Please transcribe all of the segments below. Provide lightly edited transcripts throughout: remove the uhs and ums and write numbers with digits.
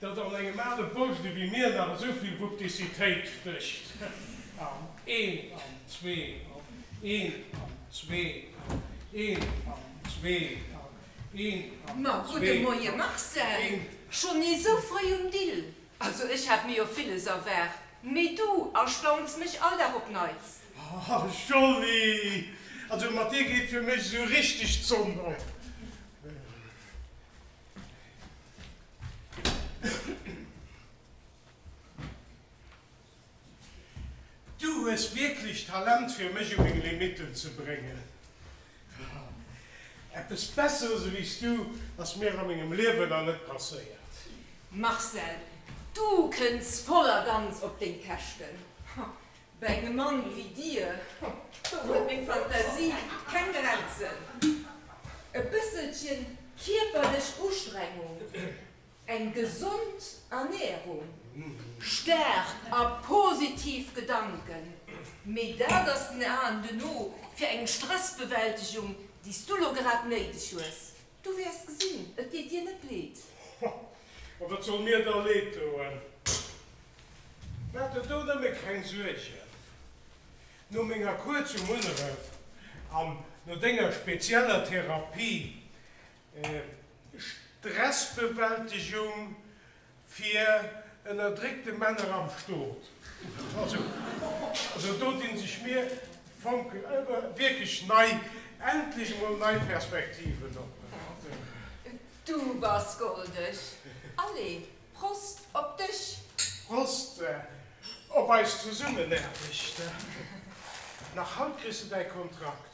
Datt an engem ale Boscht ewéi mir nach esou vill Wuppdissitéit stécht. An een an zwee an een an zwee an een an zwee an een an Ma gudde zwee Moie an Marcel, een. Schonn nees esou fréi um Dill? Also ech hat mir jo villes erwaart, mee du erstauns mech all Dag op Neits. Oh Jolly! Also mat dir geet fir mech esou richteg d'Sonn op. Du hues wierklech Talent fir mech u meng Limitten ze bréngen. Eppes Besseres ewéi s du ass mir a mengem Liewen nach net passéiert. Marcel, du kënns voll a ganz op deng Käschten. Bei engem Mann wéi dir, do huet meng Fantasie keng Grenzen. E bësselchen kierperlech Ustrengung, eng gesond Ernährung, staark a positiv Gedanken, mee dat ass den A an den O fir eng Stressbewältegung, déi s du lo grad néideg hues. Du wäers gesinn, et deet dir net leed. A wat soll mir da leed doen? Maach der do nëmme keng Suergen. No menger Kur zu Munneref an no denger spezieller Therapie, Stressbewältegung fir ënnerdréckte Männer am Stot, also do dinn sech mir Fonken wierklech nei, endlech emol nei Perspektiven op. Du bass goldeg. Allez, Prost op dech! Prost op eis Zesummenaarbecht! Nach haut kriss de däi Kontrakt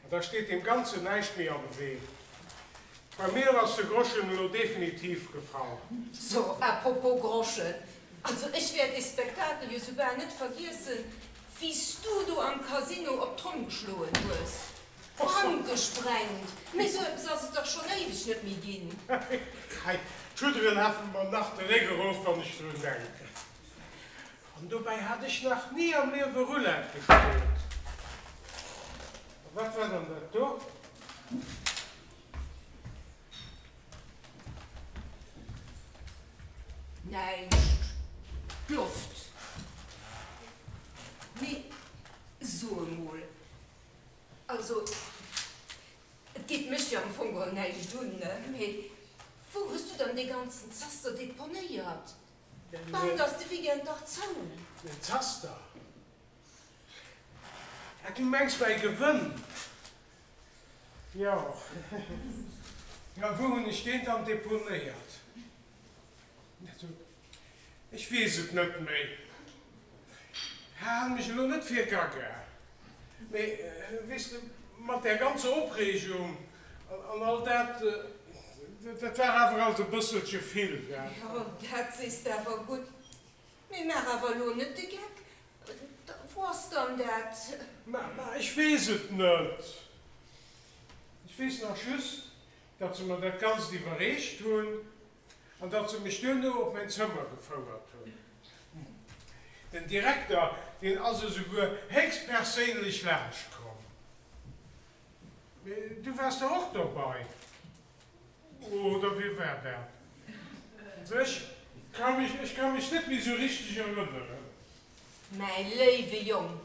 an da steet deem Ganzen näischt méi am Wee. Bei mir ass de Groschen elo definitiv gefall. So, à propos Groschen, also ech wäert dee Spektakel jo soubal net vergiessen, wéi s du do am Casino op d'Tromm geschloen hues. D'Bank gesprengt! Mee sou eppes ass et dach schonn éiweg net méi ginn. Hei, d'Schuddere lafe mer nach de Réck erof, wann ech drun denken. An dobäi hat ech nach ni am Liewe Roulette gespillt. A wat war dann dat do? Näischt. D'Loft. Mee so emol, Also, et geet mech jo am Fong geholl näischt un, ne? Mee wou hues du dann dee ganzen Zaster deponéiert? D'Bank ass de Weekend dach zou. Den Zaster? Ah, du mengs mäi Gewënn? Jo. Jo, wou hunn ech deen dann deponéiert? Ech weess et net méi. Hal mech elo net fir gaga, mee weess de, mat där ganzer Opreegung an all dat, dat war awer alt e bësselche vill, gell? Jo, dat sees de awer gutt. Mee maach awer elo net de Geck. Wou ass dann dat? Ma ech weess et net. Ech weess nach just, datt se mer dat Ganzt iwwerreecht hunn. An datt se mech duerno op mäin Zëmmer gefouert hunn. Den Direkter, deen ass esouguer héchstperséinlech laanscht komm. Mee du waars dach och dobei, oder wie war dat? Also ech ka mech, ech ka mech net méi esou richteg erënneren. Mäi léiwe Jong,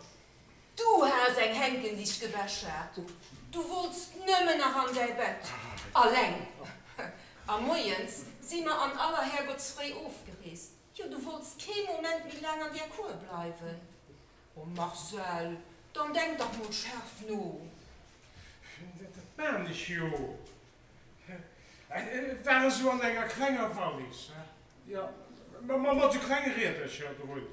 Du has eng hänken, déi ech gewäsch hat. Du wollts nëmmen nach an däi Bett. Alleng. A moies si mer an aller Herrgottsfréi ofgereest. Jo, du wollts kee Moment méi laang an där Kur bleiwen. O Marcel, dann denk dach mol scharf no. Dat maan ech jo. Et war esou an enger klenger Wallis, jo, mat esou klenge Riedercher drun.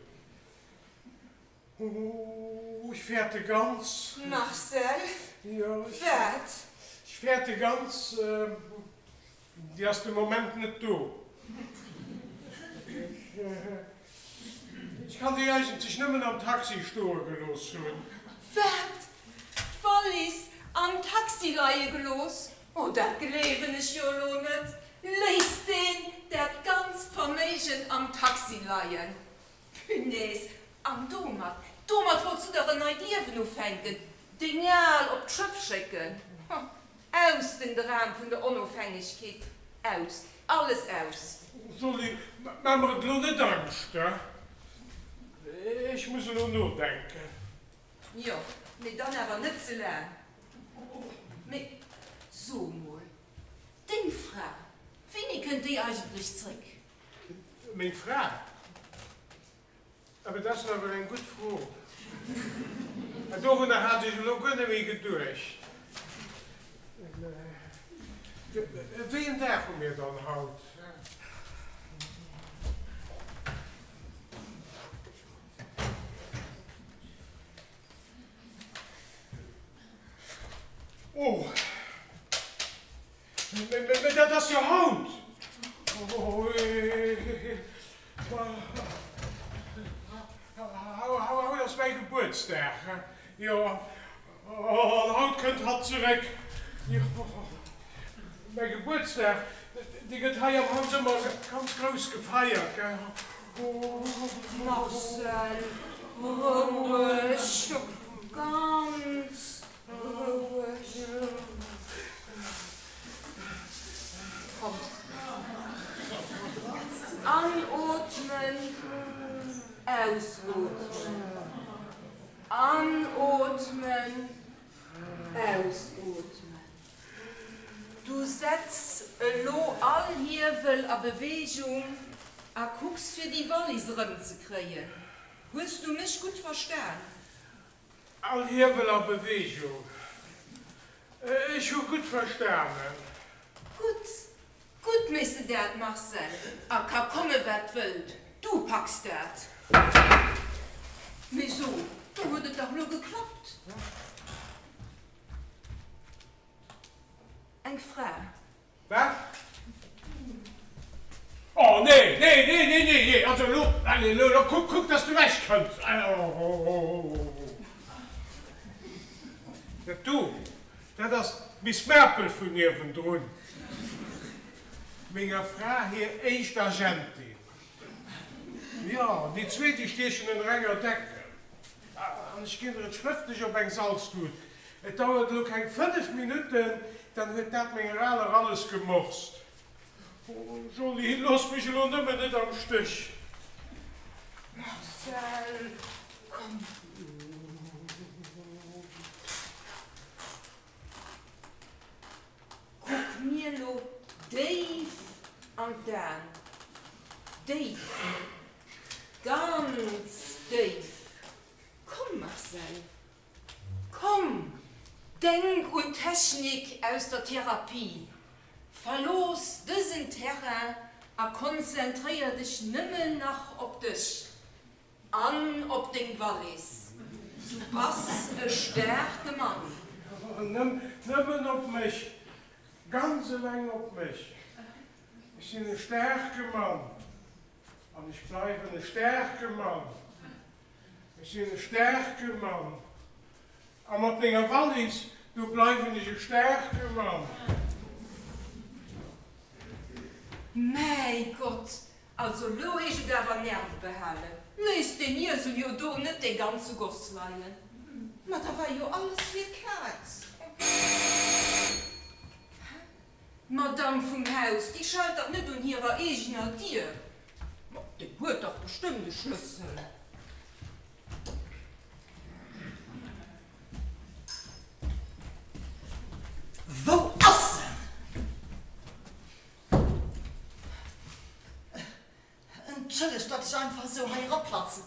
Oh, ech fäerte ganz. Marcel, Jo, ech. Wat? Ech fäerte ganz, déi ass de Moment net do. Ech kann déi eigentlech nëmmen am Taxi stoe gelooss hunn. Wat? D'Wallis am Taxi leie gelooss? Oh, dat gleewen ech jo elo net! Léisst deen dat ganzt Verméigen am Taxi leien? Punaise, an domat, domat wollts du dach en neit Liewen ufänken, deng Al op d'Schëff schécken? Aus den Dram vun der Onofhängegkeet, aus! Alles aus. Joly, maach mer et elo net Angscht, he? Ech muss elo nodenken. Jo, mee dann awer net ze laang. Mee so mol, deng Fra, wéini kënnt déi eigentlech zréck? Meng Fra? Awer dat ass awer eng gutt Fro. Dorunner hat ech elo guer net méi geduecht. Wéi en Dag hu mir dann haut? Oh, mä dat ass jo haut! Haut ass mäi Gebuertsdag, jo, an haut kënnt hatt zeréck. Jo, mäi Gebuertsdag, dee gëtt hei am Haus ëmmer ganz grouss gefeiert, gell. Marcel, roueg, ganz roueg. Komm. Anootmen, ausootmen. Anootmen, ausootmen. Du setz elo all Hiewel a Beweegung a kucks fir déi Wallis erëmzekréien. Hues du mech gutt verstan? All Hiewel a Beweegung. Ech hu gutt verstanen. Gutt, gutt méchs de dat, Marcel, a ka komme wat wëllt, du packs dat. Mee so, do huet et dach lo geklappt. Eng Fra. Wat? Oh nee, nee, nee, nee, nee, nee, also elo, allez, elo, elo, kuck, kuck, dass de ewech kënns. Oh. Dat do, dat ass d'Miss Marple vun niewendrun, menger Fra hir éischt Agentin. Jo, déi zwee, déi stiechen ënner enger Decken. An ech ginn der et schrëftlech op eng Salztut, Et dauert elo keng 5 Minutten, dann huet dat menger Aler alles gemorst. Oh Joly, looss mech elo nëmmen net am Stéch. Marcel, komm. Kuck mir elo déif an d'Aen. Déif, ganz déif. Komm Marcel. Komm, denk un d'Technik aus der Therapie, verlooss dësen Terrain a konzentréier dech nëmmen nach op dech an op deng Wallis. Du bass e staarke Mann. Nëmmen op mech, ganz eleng op mech. Ech sinn e staarke Mann an ech bleiwen e staarke Mann. Ech sinn e staarke Mann. A mat menger Wallis, do bleiwen ech e staarke Mann. Mäi Gott, also lo heescht et awer Nerve behalen. Léisst deen Iesel jo do net dee ganze Goss leien. Ma da war jo alles fir d'Kaz. Hä? D'Madame vum Haus, déi schellt dach net un hirer eegener Dier. Ma déi huet dach bestëmmt e Schlëssel. Wou ass en? Entschëllegt, datt ech einfach esou hei eraplatzen,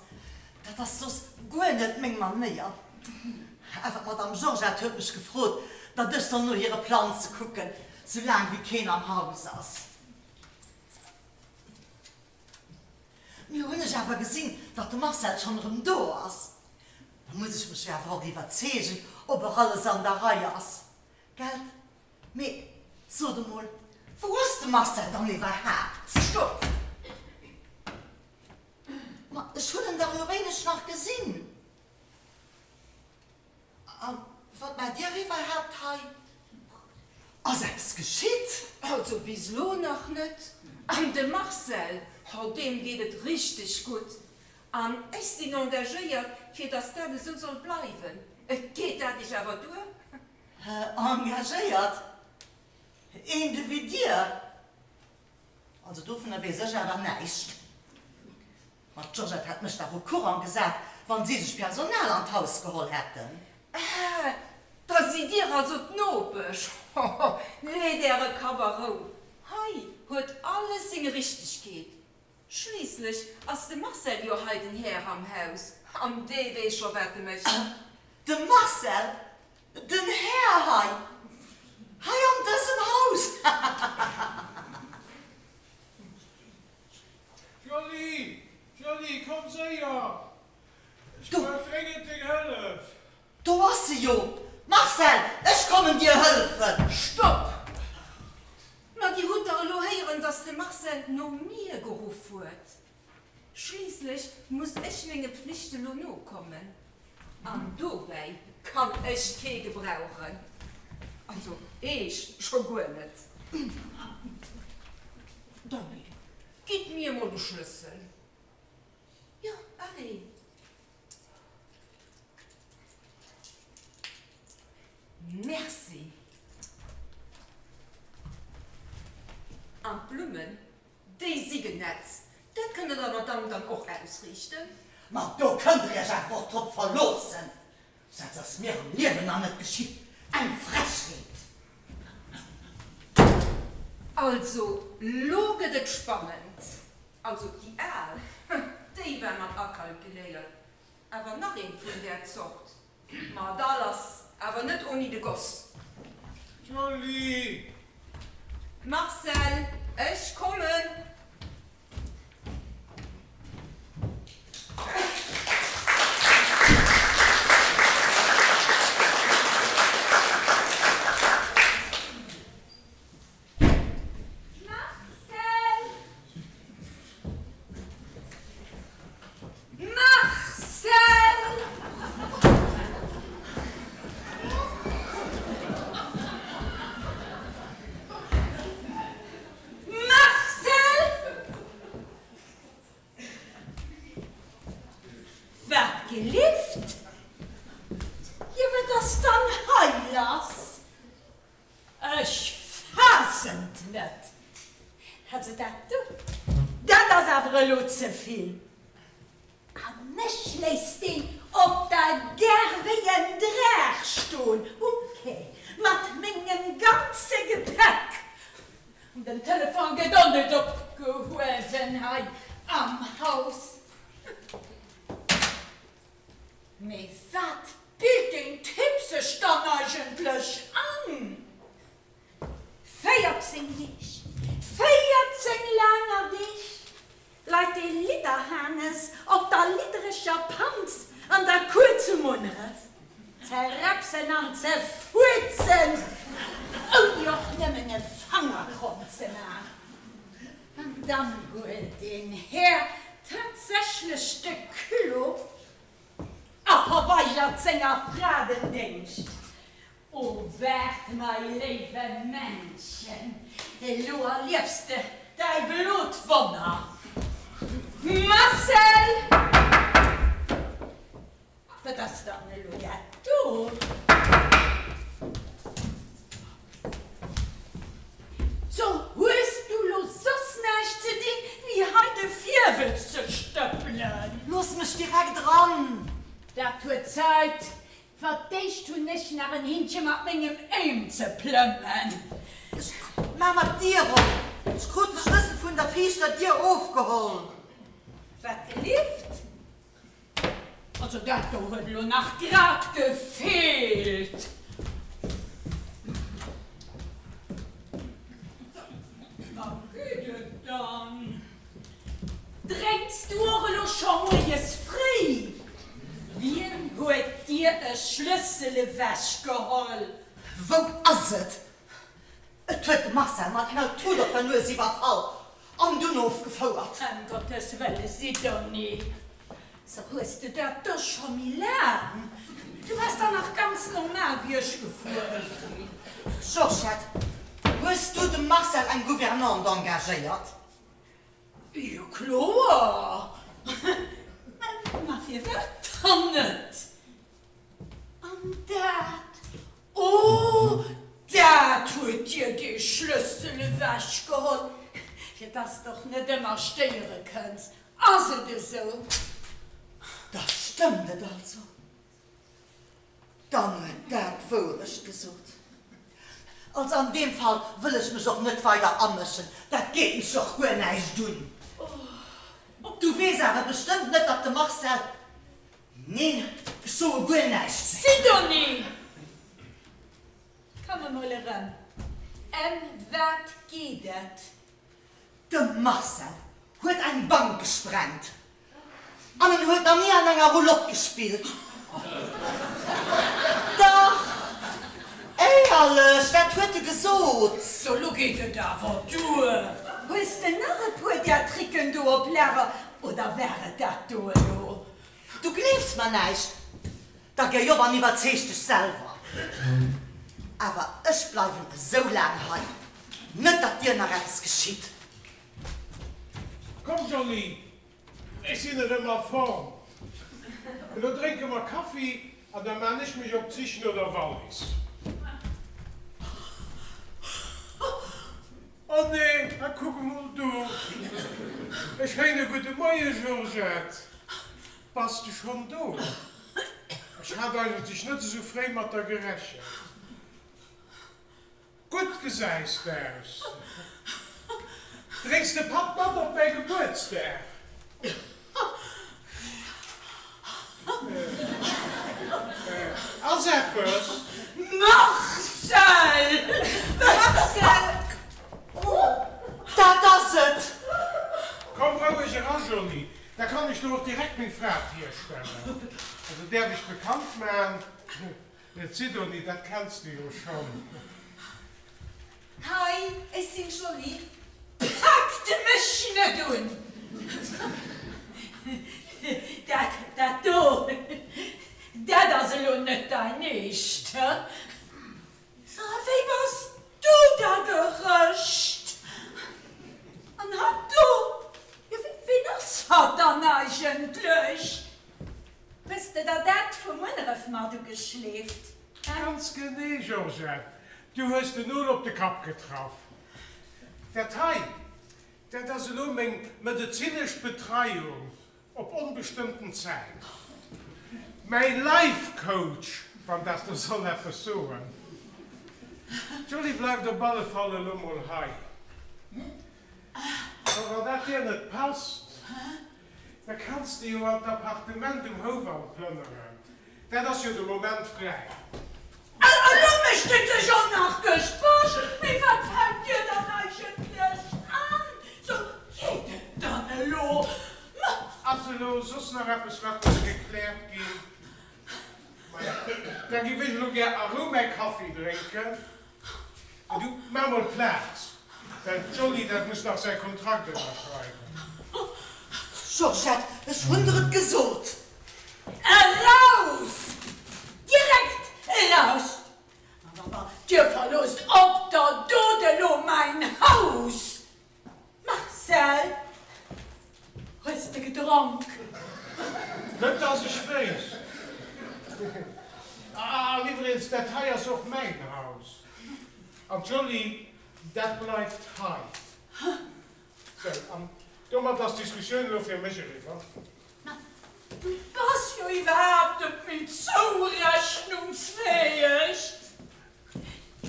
dat ass soss guer net meng Manéier. Awer d'Madame Georgette huet mech gefrot, datt ech soll no hire Planze kucken, soulaang wéi keen am Haus ass. Mee hunn ech awer gesinn, datt de Marcel schonn erëm do ass. Da muss ech mech jo awer och iwwerzeegen, ob och alles an der Rei ass, gelt? Mee sot emol, wou ass de Marcel dann iwwerhaapt? Stopp! Ma ech hunn en dach elo éinescht nach gesinn. A wat maacht Dir iwwerhaapt hei? Ass eppes geschitt? Also bis elo nach net. An de Marcel, ho deem geet et richteg gutt. An ech sinn engagéiert, fir datt dat esou soll bleiwen. Et geet dat Iech awer duer? Engagéiert? Een de wéi Dir? Also dovunner weess ech awer näischt. Ma d'Georgette hätt mech dach au courant gesat, wann si sech Personal an d'Haus geholl hätten. Ah, da sidd Dir also d'Nopesch? Hoho, leet Äre Kapp a Rou, hei huet alles seng Richtegkeet. Schliisslech ass de Marcel jo hei den Här am Haus, an dee weess scho wat e mécht. De Marcel? Den Här hei? Hei an dësem Haus? Hahahaha. Jolly! Jolly, komm séier! Ech brauch dréngend deng Hëllef! Do ass se jo! Marcel, ech kommen dir hëllefen! Stopp! Ma dir hutt dach elo héieren, dass de Marcel no mir geruff huet. Schliisslech muss ech menge Pflichte lo nokommen. An dobäi kann ech kee gebrauchen. Also eech scho guer net. Daniel, gitt mir emol de Schlëssel. Jo, allez. Merci. An d'Blummen, déi si genetzt. Dat kënnt Der der Madame dann och ausriichten. Ma do kënnt Der Iech awer och drop verloossen. Sou eppes ass mir am Liewen nach net geschitt. Eng Frechheet! Also, lo gëtt et spannend. Also déi al, déi war mat akalkuléiert, awer nach eent vun där Zort. Ma da lass, awer net oni de Goss. Jolly! Marcel, ech kommen! Marcel! Marcel! Marcel! Wat gelift? Jo, wat ass dann hei lass? Ech faassen 't net! Also dat do, dat ass awer elo ze vill! A mech léisst deen op der Gare wéi en Draach stoen, um Quai, mat mengem ganze Gepäck! An den Telefon gëtt och net opgehuewen hei am Haus. Mee wat bilt deen Typ sech dann eigentlech an? 14 Deeg, 14 laanger Deeg leit dee Lidderhanes op der liddereger Panz an der Kuer zu Munneref ze repsen an ze fuerzen, ouni och nëmmen e Fanger kromm ze man. An dann huelt deen Här tatsächlech de Culot a verweigert senger Fra den Déngscht. O waart, mei léiwe Männchen, elo erliefs de däi blot Wonner. Marcel! Wat ass dann elo dat do? So, hues du lo soss näischt ze dinn, wéi hei de Fierwels ze stëppelen? Looss mech direkt eran! Dat huet Zäit. Fir d'éischt hunn ech nach en Hinnche mat mengem Éim ze plëmmen. Ech maach mer d'Dier op. Ech krut de Schlëssel vun der viischter Dier ofgeholl. Wat gelift? Also dat do huet elo nach grad gefeelt. Wa geet et dann? Drénks du och elo scho moies fréi? Wien huet dir e Schlëssel ewechgeholl? Wou ass et? Et huet de Marcel mat enger Tut op der Nues iwwerfall an dunn ofgefouert. Ëm Gottes Wëlle, Sidonie, sou hues de dat do scho méi laang? Du waars dach nach ganz normal, wéi ech gefuer sinn. Georgette, hues du dem Marcel eng Gouvernante engagéiert? Jo kloer! Ma firwat dann net? An dat, oh, dat huet dir dee Schlëssel ewechgeholl! Fir dass de och net ëmmer stéiere kënns. Ass et esou? Da stëmmt et also. Dann huet dat d'Wouerecht gesot. Also an deem Fall wëll ech mech och net weider amëschen, dat geet mech och guer näischt un. Du weess awer bestëmmt net, datt de Marcel. Neen, ech soe guer näischt méi. Sidonie! Komm emol erëm. Ëm wat geet et? De Marcel huet eng Bank gesprengt an en huet nach ni an enger Roulotte gespillt. Dach, éierlech, dat huet e gesot. So, lo geet et awer duer. Hues de nach e puer där Tricken do op Lager oder war et dat do elo? Du gleefs mer näischt? Da géi op an iwwerzeeg dech selwer. Awer ech bleiwen esou laang hei, net datt dir nach eppes geschitt. Komm Johnny, ech sinn erëm a Form. Elo drénke mer Kaffi an da maan ech mech op d'Sich no der Wallis. Oh nee, a kuck emol do! E schéine gudde Moie Georgette! Bass de schonn do? Ech hat eigentlech net esou fréi mat der gerechent. Gutt gesäis de aus. Drénks de Patt mat op mäi Gebuertsdag? Ass eppes? Marcel! Marcel! Oh, dat ass et! Komm roueg eran, Johnny, da kann ech der och direkt meng Fra virstellen. Also, däerf ech bekannt maachen? D'Sidonie, dat kenns de jo schonn. Hi, ech sinn d'Jolie. Paakt mech net un! Dat, dat do, dat ass elo net dein Eescht, he? So, a wéi bass du da gerëscht? An hatt do, jo, ween ass hatt dann eigentlech? Hues de der dat vu Munneref mat ugeschleeft, he? Ganz genee, Georgette, du hues den Nol op de Kapp getraff. Dat hei, dat ass elo meng medezinesch Betreiung op onbestëmmten Zäit. Mäi Life Coach, wann dat der soll eppes soen. D'Jolie bleift op alle Fall elo mol hei. A wann dat dir net passt, Da kanns de jo an d'Appartement um Houwald plënneren, dat ass jo de Moment fräi. A elo mécht et sech och nach gespascht, mee wat fält dir dann eigentlech an? Sou geet et dann elo? Ma. Ass elo soss nach eppes wat muss gekläert ginn? Maja, da giff ech elo gär a Rou mäi Kaffi drénken. An du, maach mol Plaz, well d'Jolly, dat muss nach säi Kontrakt ënnerschreiwen. Georgette, ech hunn der et gesot. Eraus! Direkt eraus! Ma dir verloosst op der Dot elo mäin Haus! Marcel, hues de gedronk? Net dass ech wéisst. An iwwregens, dat hei ass och mäin Haus. An d'Jolie, dat bleift hei. Sou, an domat ass d'Diskussioun elo fir mech eriwwer. Ma du bass jo iwwerhaapt net méi zourechnungsfäeg.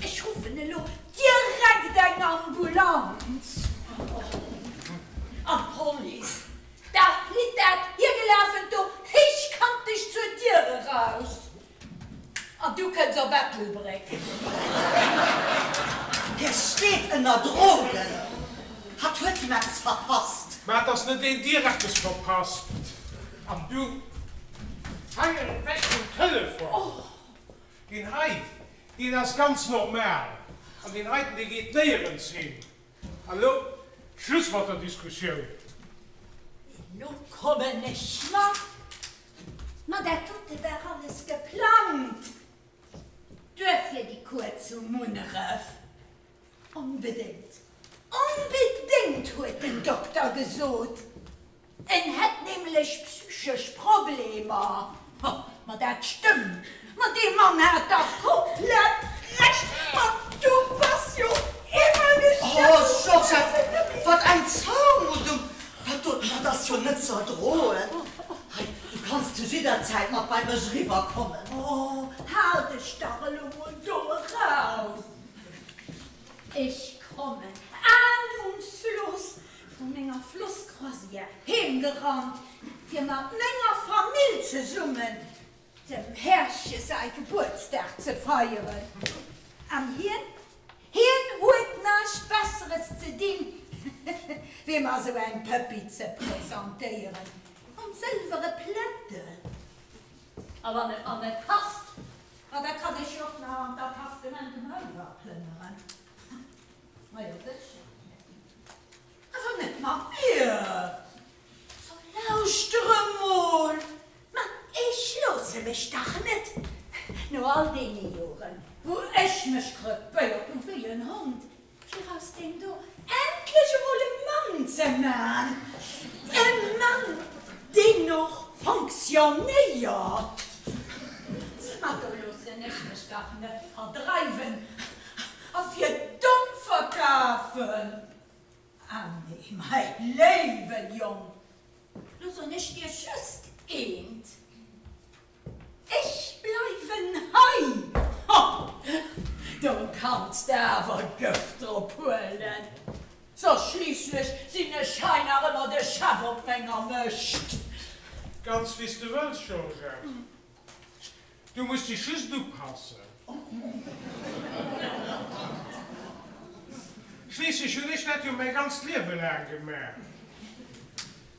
Ech ruffen elo direkt eng Ambulanz an d'Police. Da flitt dat Hiergelafent do héichkanteg zur Dier eraus an du kënns op Ettelbréck. Hie steet ënner Drogen. Hatt huet him eppes verpasst. Mä et ass net een dir eppes verpasst. An du, Fanger ewech vum Telefon! Deen hei, deen ass ganz normal. An deen heiten, dee geet néierens hin. An elo Schluss mat der Diskussioun. Elo kommen ech mat. Ma dat dote war alles geplangt. Duerfir déi Cour zu Munneref. Onbedéngt, onbedéngt, huet den Dokter gesot. En hätt nämlech psychesch Problemer. Ma dat stëmmt, ma dee Mann hat dach komplett Recht. Ma du bass jo iwwergeschätzt. Oh Georgette, wat? Eng Zoumuddung! Dat doten, dat ass jo net ze erdroen! Hei, du kanns zu jidder Zäit mat bei mech eriwwer kommen. Oh, hal dech dach elo mol do eraus! Ech kommen ahnungslos vu menger Flosscroisière heemgerannt, fir mat menger Famill zesummen dem Herrche säi Gebuertsdag ze feieren. An hien, hien huet näischt Besseres ze dinn, wéi mer esou eng Pëppi ze presentéieren, um sëlwere Plättel. A wann et mer net passt, ma da kann ech jo och nach an d'Appartement um Houwer plënneren. Majo, sécher. Awer net mat mir! So lauschter emol! Ma ech loosse mech dach net, no all deene Joren, wou ech mech krepéiert hu wéi en Hond, fir aus deem do endlech emol e Mann ze man, e Mann, deen och fonctionnéiert! Ma do loossen ech mech dach net verdreiwen a fir domm verkafen! Ah nee, mäi léiwe Jong, lo soen ech dir just eent, Ech bleiwen hei! Ho, do kanns de awer Gëft drop huelen, soss schliisslech sinn ech hei nach ëmmer de Chef op menger Mëscht. Ganz wéi s de wëlls, Georgette. Du muss dech just upassen. Schliisslech hunn ech dat jo mäi ganzt Liewe laang gemaach.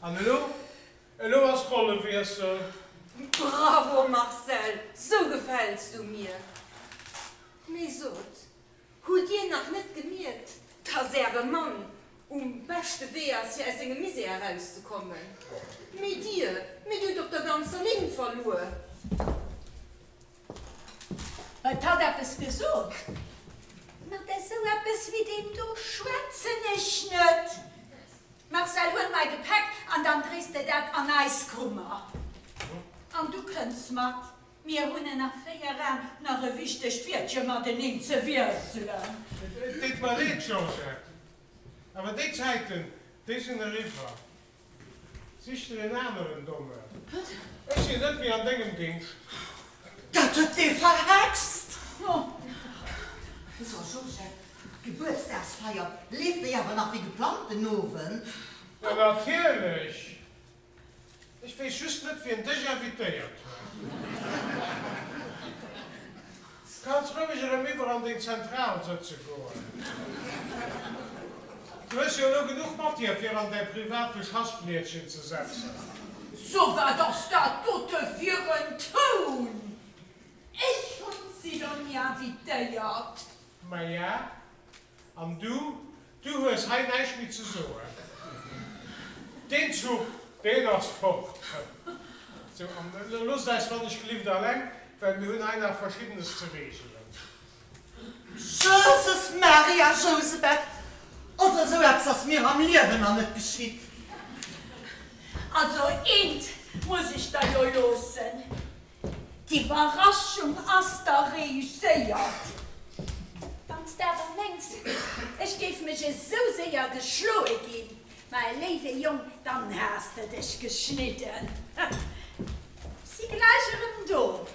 An elo, elo ass Rollewiessel. Bravo Marcel, sou gefäls du mir. Mee sot, Hutt Dir nach net gemierkt, dass Äre Mann um beschte Wee ass, fir aus sengem Misär erauszekommen? Mee Dir, mee Dir hutt op der ganzer Linn verluer! Huet hatt eppes gesot? Mat esou eppes wéi deem do schwätzen ech net! Marcel, huel mei Gepäck an dann dréis de dat an eis Kummer. An du kënns mat. Mir hunn ënner 4 Aen nach e wichtegt Wiertche mateneen ze wiesselen. Et deet mer leed, Georgette, awer déi Zäiten, déi sinn eriwwer. Sich der en aneren Domme. Ech sinn net méi an dengem Dingscht. Dat huet dee verhext! So, Georgette, d'Gebuertsdagsfeier leeft déi awer nach wéi geplangt den Owend? Jo, natierlech! Ech weess just net wien dech invitéiert huet. Kanns roueg erëm iwwer an deng Zentral sëtze goen. Du hues jo elo genuch Matière fir an däi private Chassblietchen ze setzen. So wat ass dat dote fir en Toun? Ech hunn d'Sidonie invitéiert. Maja, An du, du hues hei näischt méi ze soen. Deen Zuch, deen ass fort. Sou, an elo loosst eis wann ech gelift alleng, well mir hunn hei nach Verschiddenes ze regelen. Jesus Maria Jousebett, also esou eppes ass mir am Liewen nach net geschitt. Also eent muss ech der jo loossen, D'Iwwerraschung ass da reusséiert. Wann s de awer mengs, ech géif mech esou séier geschloe ginn, mäi léiwe Jong, dann has de dech geschnidden. Si gläich erëm do.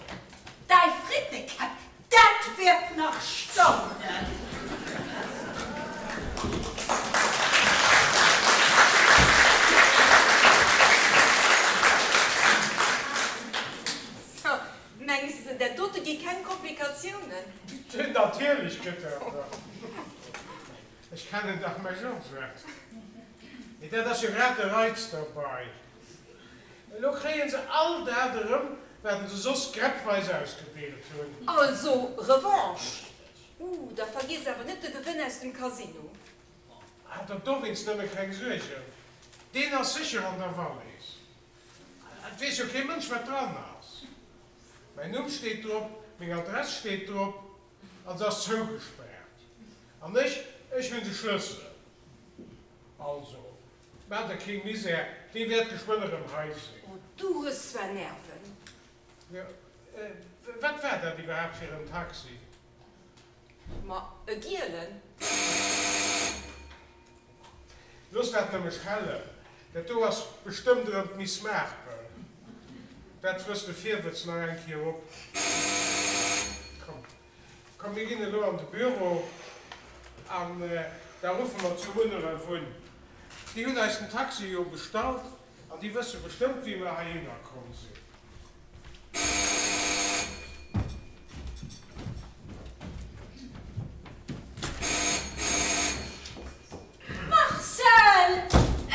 Däi Frittekäpp, dat wäert nach staunen. So, mengs de, dat dote gi keng Komplikatiounen? Natierlech gëtt dat der. Ech kennen dach mäi Georgette. Mee dat ass jo grad de Reiz derbei. Elo kréie se all dat erëm, wat se soss gräppweis ausgedeelt hunn. Also Revanche! Uh, da vergiess awer net de Gewënn aus dem Casino. Hat der dowéinst nëmme keng Suergen, deen ass sécher an der Wallis. Et weess jo kee Mënsch, wat dran ass. Mäin Numm steet drop, meng Adress steet drop an se ass zougespaart. An ech, ech hunn de Schlëssel. Also, Maach der kee Misär, dee wäert geschwënn erëm hei sinn. Oh, du hues zwar Nerven. Jo, wat war dat iwwerhaapt fir en Taxi? Ma e gielen. Looss dat nëmme schellen. Dat do ass bestëmmt erëm d'Miss Marple. Dat frësst de Virwëtz nach eng Kéier op. Komm, komm, mir ginn elo an de Büro an da ruffe mer zu Munneref un. Déi hunn eis den Taxi jo bestallt an déi wësse bestëmmt, wéi mer heihinner komm sinn. Marcel,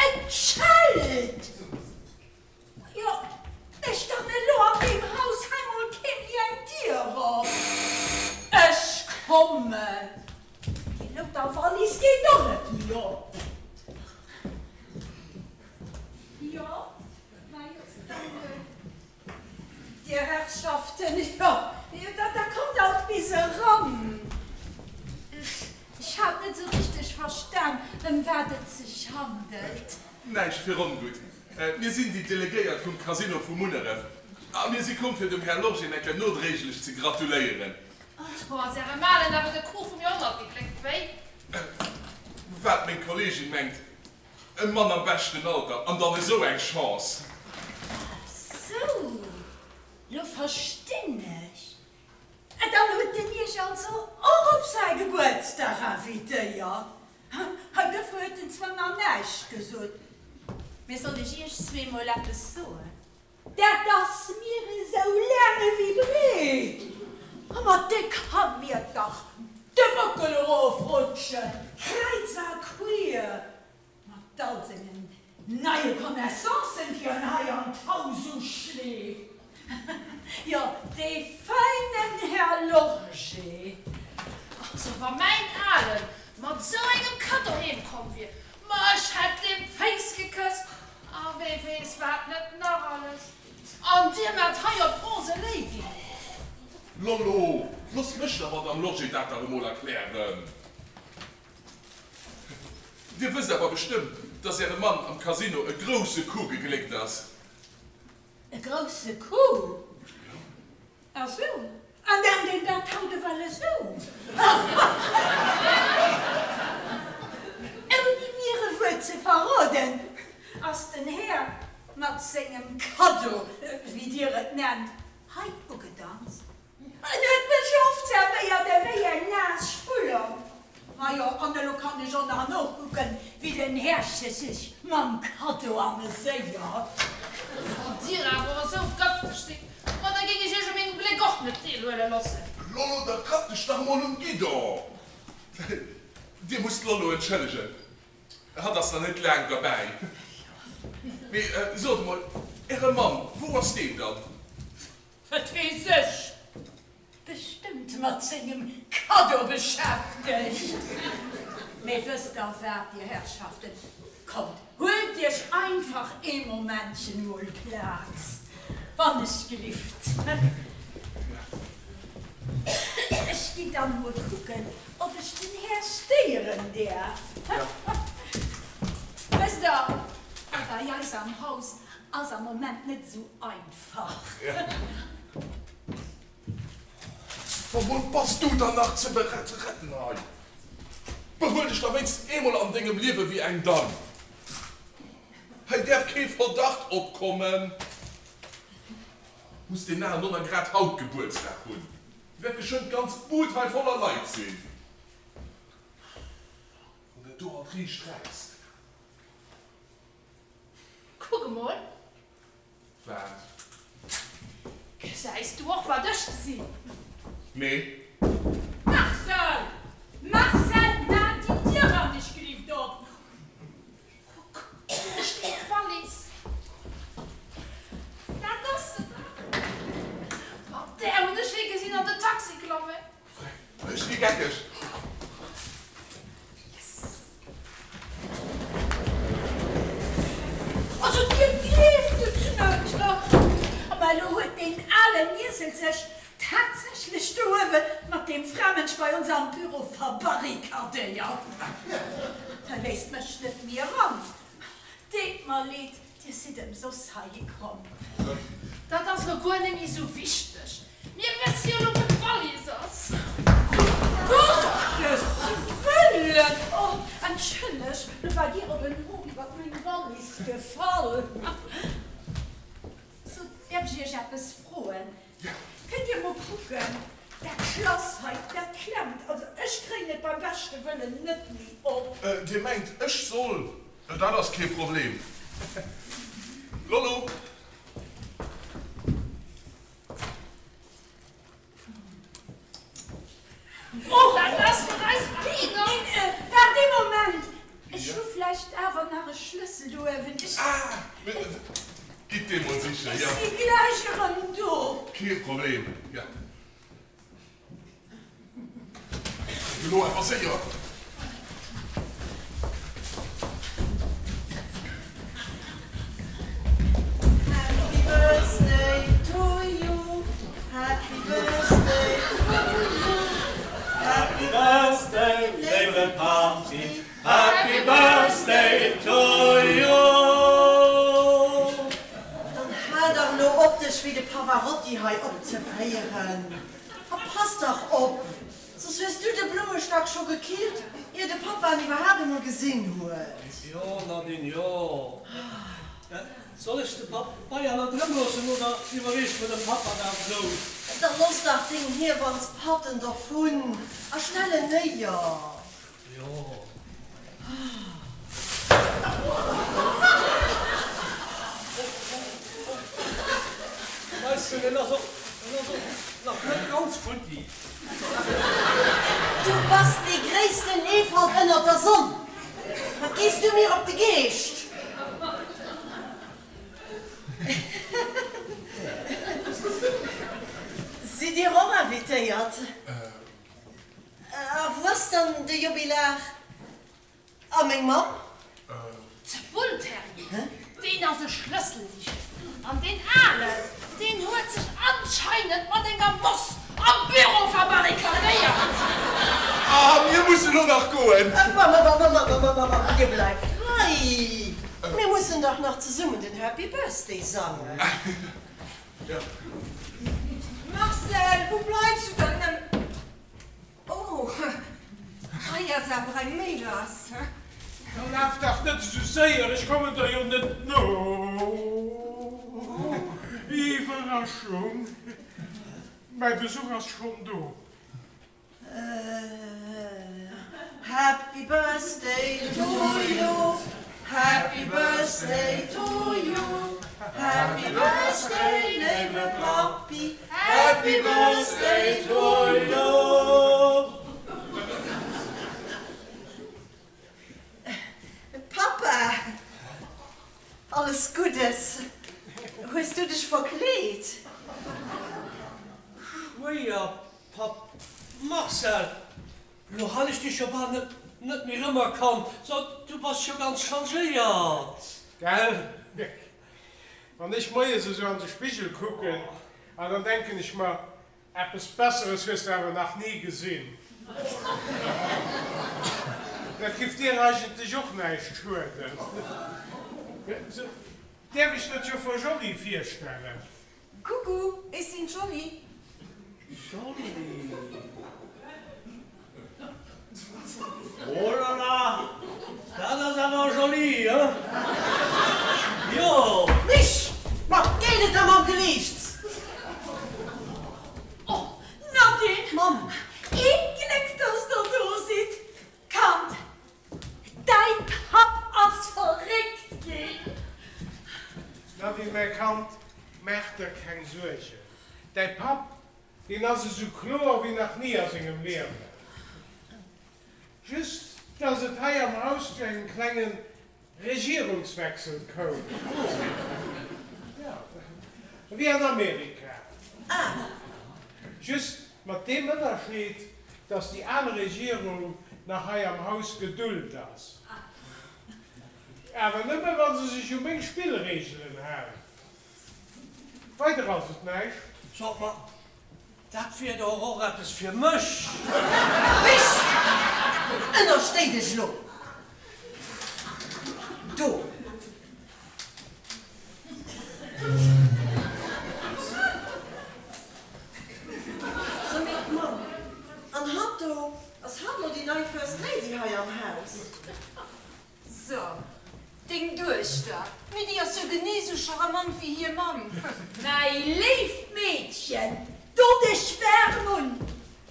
et schellt! Jo, mécht dann elo an deem Haus hei mol kee méi eng Dier op? Ech kommen! Déi louter Wallis geet och net méi op. Jo, majo, dann, Dir Herrschaften, jo, da kommt alt bis eran. Ech hat net esou richteg verstan, ëm wat et sech handelt. Näischt fir ongutt. Mir sinn déi Delegéiert vum Casino vu Munneref a mir si komm, fir dem Här Lorgenecker nodréiglech ze gratuléieren. Do ass Äre Malen awer de Coup vum Joerhonnert gegléckt, wéi? Wat meng Kolleegin mengt, E Mann am beschten Alter an dann esou eng Chance! Sou, lo verstinn ech. Dann huet en iech also och op säi Gebuertsdag invitéiert? Hei, dofir huet en zwar nach näischt gesot, mee soll ech iech zweemol eppes soen? Dat ass mir esou laang ewéi breet. Ma dee ka mir dach de Bockel erofrutschen, kräiz a quier, mat all sengen neie Connaissancen, déi en hei an d'Haus uschleeft. Jo, dee feinen Här Lorgé. Also wa mäin Alen mat esou engem Kaddo heem komm wier, ma ech hätt deem d'Féiss gekësst A wee weess wat net nach alles. An dir maacht hei op Rose Lady. Lollo, looss mech der Madame Lorgé dat dach emol erklären. Dir wësst awer bestëmmt, dass Äre Mann am Casino e grousse Coup gegléckt ass. E grousse Coup? Ah sou, an nennt een dat haut ewell esou? Ouni mir e Wuert ze verroden, ass den Här mat sengem Kaddo, wéi Dir et nennt, hei ugedanzt. En huet mech ofzerwéiert ewéi eng naass Spullong. Majo, an elo kann ech och nach nokucken, wéi den Härche sech mam Kaddo ameséiert. Wann Dir awer esou gëfteg sidd, ma da géing ech Iech u mengem Gléck och net deelhuele loossen. Lollo, da krapp dech dach emol um Guidon! Dir musst d'Lollo entschëllegen, hatt ass nach net laang derbäi. Mee sot emol, Äre Mann, wou ass deen dann? Wat weess ech? Bestëmmt mat sengem Kaddo beschäftegt. Mee wësst der wat, dir Herrschaften, kommt, huelt iech einfach ee Momentchen mol Plaz, wann ech gelift. Ech ginn dann mol kucken, ob ech den Här stéieren däerf. Wësst der, bei eis am Haus ass am Moment net esou einfach. Wou bass du dann nach ze retten hei? Behuel dech da wéinst eemol an dengem Liewe wéi eng Damm. Hei däerf kee Verdacht opkommen. Muss deen alen Donner grad haut Gebuertsdag hunn? Wäert geschwënn d'ganz Bud hei voller Leit sinn. Wann dat do alt riicht räisst. Kuck emol. Wat? Gesäis du och, wat ech gesinn? Nee. Marcel! Marcel, maach déi Dier an dech gelift op! Kuck, do steet d'Wallis. Dat ass se dach. Mat där hunn ech hie gesinn an den Taxi klammen. Ech gi geckeg. Yes! Also dir gleeft et net, ma elo huet deen alen Iesel sech tatsächlech do uewe mat deem Framënsch bei ons am Büro verbarrikadéiert. E léisst mech net méi eran. Deet mer leed, dir sidd ëmsoss heihi komm. Dat ass lo guer net méi sou wichteg. Mir wësse jo lo wou d'Wallis ass. Gottes Wëllen! Oh, entschëlleg. Do war dir op en Hoer iwwert meng Wallis gefall. Sot, däerf ech iech eppes froen? Kënnt dir mol kucken, dat Schlass hei, dat klemmt, also ech kréien et beim beschte Wëllen net méi op. Dir mengt, ech soll? Dat ass kee Problem. Lollo! Oh, dat ass fir eis Peanuts! Waart ee Moment, ech hu vläicht awer nach e Schlëssel do uewen. Ech. Ah, gitt dee mol sichen, jo. Ech si gläich erëm do. Kee Problem, jo. Elo awer séier! Happy birthday to you, happy birthday to you, happy birthday léiwe Papi, happy birthday to you. Dann hal dach elo op dech wéi de Pavarotti hei opzeféieren a pass dach op! Soss hues du de Blummestack scho gekillt, ier de Pappa en iwwerhaapt emol gesinn huet. Jo, Nadine, jo. Soll ech de Pabeier nach drëm loossen oder iwwerreecht mer de Pappa dat esou? Da looss dach deng Hiewannspatten dervun a schnell en néier. Jo. Weess du, en ass och, en ass och nach net ganz futti. Du bass dee gréissten Eefalt ënnert der Sonn! Wat gees du mir op de Geescht? Sidd Dir och invitéiert? A wou ass dann de Jubilar? A meng Mamm? De Bullterrier, deen ass e Schlëssel sichen. An deen Alen, deen huet sech anscheinend mat enger Moss am Büro verbarrikadéiert. Ah, mir mussen elo nach goen. Mamm, Mamm, Mamm, Mamm, Mamm, Mamm, dir bleift hei. Mir mussen dach nach zesummen den Happy Birthday sangen. Marcel, wou bleifs du dann nëmmen? Oh, hei ass awer eng Méi lass. Da laf dach net esou séier, ech kommen der jo net no. Iwwerraschung, mäi Besuch ass schonn do. Happy birthday to you, happy birthday to you, happy birthday léiwe Pappi, happy birthday to you. Pappa, alles Guddes. Hues du dech verkleet? Schwéierpapp Marcel, Lo han ech dech jo bal net net méi rëmerkannt, so du bass jo ganz changéiert. Gell? Wann ech moies esou an de Spigel kucken, ah dann denken ech mer, eppes Besseres hues de awer nach ni gesinn. Dat giff dir eigentlech och näischt schueden. So, däerf ech der d'Joffer Joly virstellen? Coucou, ech sinn d'Joly. Joly? Oh la la, dat ass awer joli, he? Jo! Mich! Ma geet et da mam Geliichts? Oh, Nadine! Mamm! Eent Gléck, dass der do sidd! Kand, däi Papp ass verréckt ginn! Nadine, mäi Kand, maach der keng Suergen. Däi Papp, deen ass esou kloer wéi nach ni a sengem Liewen. Just, dass et hei am Haus zu engem klenge Regierungswechsel koum. Jo, wéi an Amerika. Just mat deem Ënnerscheed, dass déi al Regierung nach hei am Haus gedult ass. Awer nëmme wa se sech u meng Spillreegelen hält. Weider ass et näischt. Sot mer, dat wier doch och eppes fir mech. Mich! Ënnerstéi dech elo do! So, meng Mamm, an hatt do, ass hatt elo déi nei First Lady hei am Haus? So, deng Duechter, mee déi ass jo genee sou charmant wéi hir Mamm. Mäi léift Meedchen, do dech waarm un!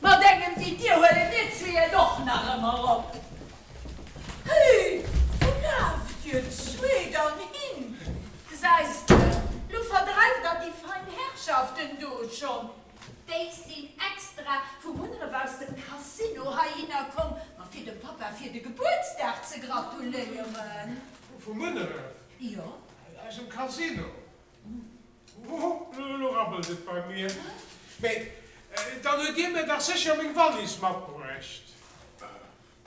Mat engem wéi dir huele mir zwee et och nach ëmmer op. Hé, wou laaft dir zwee dann hin? Gesäis de, lo verdreift der déi fein Herrschaften do schonn. Déi sinn extra vu Munneref aus dem Casino heihinner komm, ma fir dem Papa fir de Gebuertsdag ze gratuléieren. Vu Munneref? Jo. Aus dem Casino? Hoho, elo rabbelt et bei mir. Mee dann huet Dir mir dach sécher meng Wallis matbruecht.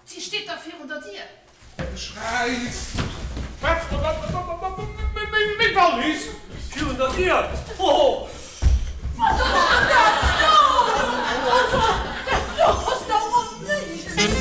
Si steet da virun der Dier. Schräiz! Wat? Meng Wallis? Virun der Dier? Hoho! Wat ass dann dat do? Also, dat do ass dach onméiglech!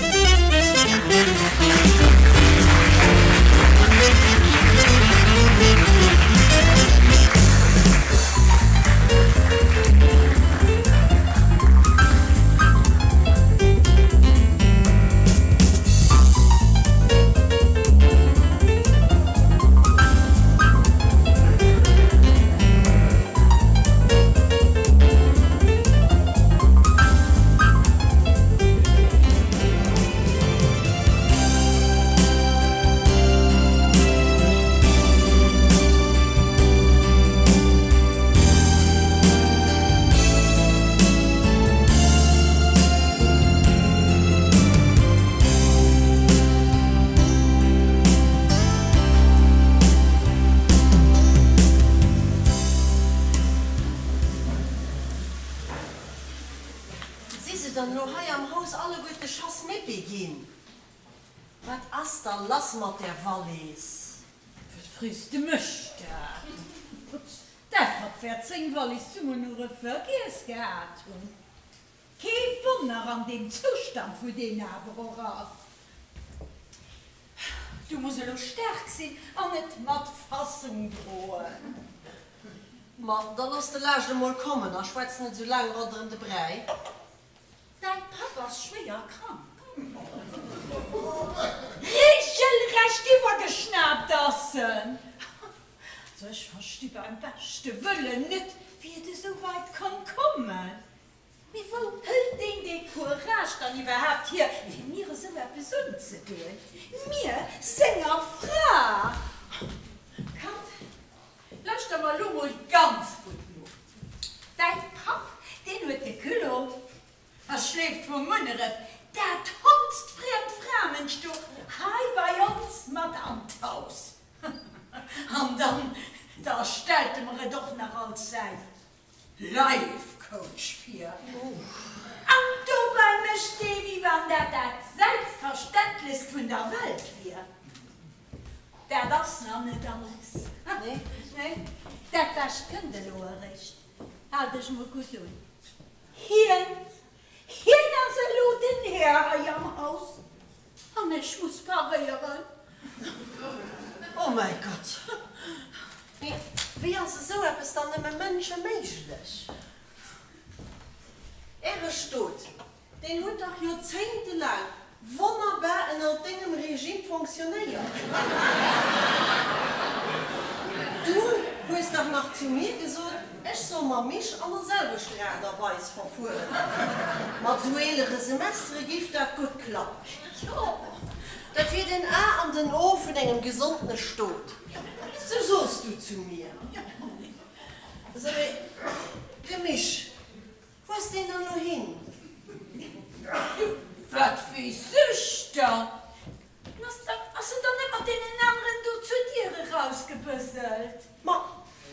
Si se dann elo hei am Haus alleguerte Chasse-Mépi ginn? Wat ass da lass mat där Wallis? Wat frees de mech dat? Dat Papp wäert seng Wallis zu Munneref vergiess gehat hunn. Kee Wonner an deem Zoustand wou deen awer och ass. Du muss elo staark sinn an et mat Fassung droen. Ma da looss de Laascht emol kommen a schwätz net esou laang ronderëm de Bräi. Däi Papp ass schwéier krank. Regelrecht iwwergeschnaapt ass en. Also ech versti beim beschte Wëllen net, wéi et esou weit konnt kommen. Mee wou hëlt deen dee Courage dann iwwerhaapt hier, fir mir esou eppes unzedoen? Mir, senger Fra? Kand, lauschter mer elo mol ganz gutt no. Däi Papp, deen huet de Culot a schleeft vu Munneref dat honzt friemt Framënsch do hei bei ons mat an d'Haus. An dann, da stellt e mer et och nach als säi Life Coach vir. An dobäi mécht dee wéi wann dat dat Selbstverständlechst vun der Welt wier. Dat ass nach net alles. Nee, dat Bescht kënnt elo eréischt. Hal dech mol gutt un. Hien, hien ass elo den Här hei am Haus an ech muss paréieren. Oh mäi Gott! Mee wéi ass esou eppes dann nëmme mënscheméiglech? Äre Stot, deen huet dach joerzéngtelaang wonnerbar ënnert dengem Regime fonctionnéiert. Du hues dach nach zu mir gesot, ech soll mam Misch an der selwechter Aart a Weis verfueren. Mat esou eelere Semestere géif dat gutt klappen. Jo, dat wier den A an den O vun engem gesondene Stot. Sou soos du zu mir. Sou, mee de Misch, wou ass deen dann elo hin? Wat weess ech dann? Ass en dann net mat deenen aneren do zur Dier erausgebëselt? Ma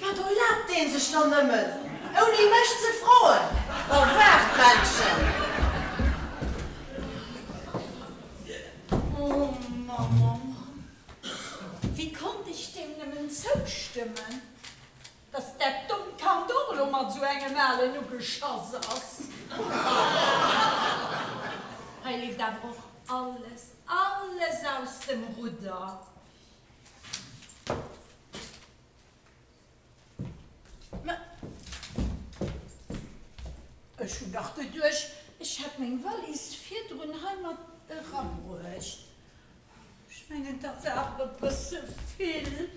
wat erlaabt dee sech dann nëmmen, ouni mech ze froen? Ma waart, Männchen! Oh Mann, oh Mann, wéi konnt ech deem nëmmen zoustëmmen, dass dat dommt Kand och elo mat esou engem Alen ugeschass ass? Hei leeft awer och alles, alles aus dem Rudder. Mä ech hunn dach geduecht, ech hätt meng Wallis virdrun hei mat erabruecht. mengen, 't ass awer e bësse vill.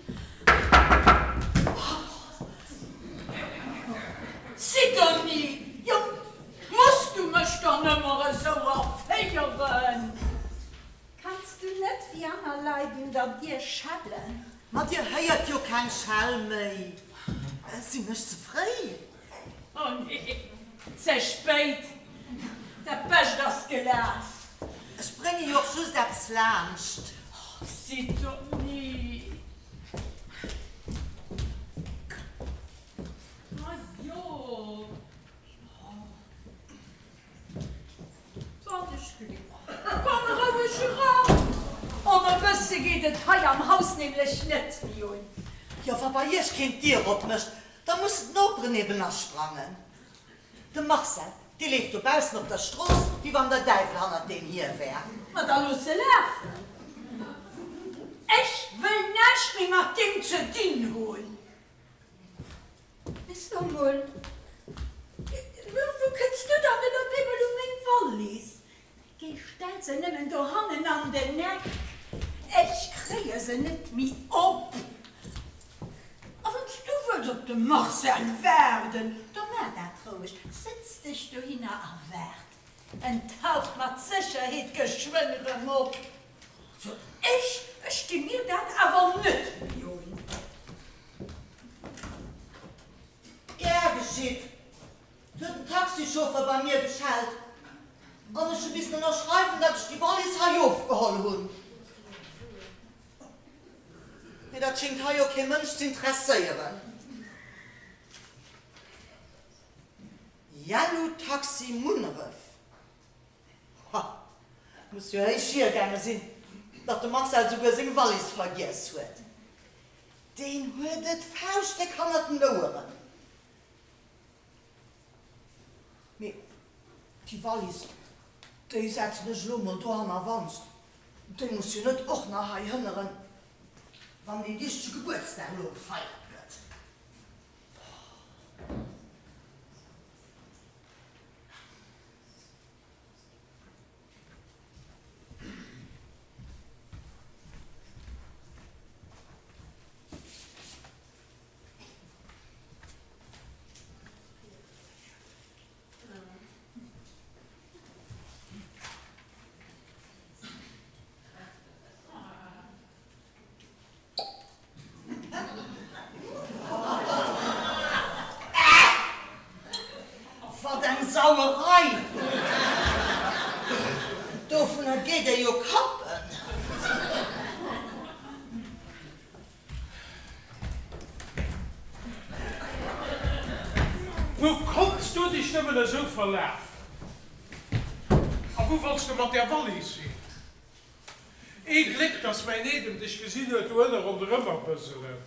Sidonie, Jo, muss du mech dann ëmmer esou erféieren? Kanns du net wéi aner Leit un der Dier schellen? Ma dir héiert jo keng Schell méi. Sinn ech ze fréi? Oh nee, ze spéit. Dat Bescht ass gelaf. Ech brénge jo och just eppes laanscht. Oh, Sidonie. Ma jo. Komm roueg eran! Ëm e bësse geet et hei am Haus nämlech net méi un. Jo, wa bei iech keen d'Dier opmécht, da mussen d'Noperen eben asprangen. De Marcel, dee leeft dobaussen op der Strooss, wéi wann der Däiwel hannert deem hier wär. Ma da looss e lafen. Ech wëll näischt méi mat deem ze dinn hunn. Mee so mol, wou kënns du dann elo op eemol u meng Wallis? Géi stell se nëmmen dohannen an den Eck, ech kréie se net méi op. A wann s du wëlls op de Marcel waarden, da maach dat roueg, sëtz dech dohinner a waart, en taucht mat Sécherheet geschwënn erëm op. Also ech, ech gi mir dat awer net méi un. Gär geschitt! Et huet den Taxichauffer bei mir geschellt an ech hu missen ënnerschreiwen, datt ech déi Wallis hei ofgeholl hunn. Mee dat schéngt hei jo kee Mënsch z'intresséieren. Yellow Taxi Munneref. Ha, muss jo héich hiergaange sinn, datt de Marcel souguer seng Wallis vergiess huet. Deen huet et fauschtdéck hannert den Oueren. Mee déi Wallis, déi setzen ech elo mol do hannerwands, déi muss jo net och nach hei hënneren, wann deen dichtege Gebuertsdag elo gefeiert gëtt. Wat eng Sauerei! Dovunner geet ee jo kappen. Wou konnts du dech nëmmen esou verlafen? A wou wollts de mat där Wallis hin? Ee Gléck, dass mäin Eedem dech gesinn huet do ënne ronderëmmer bëselen.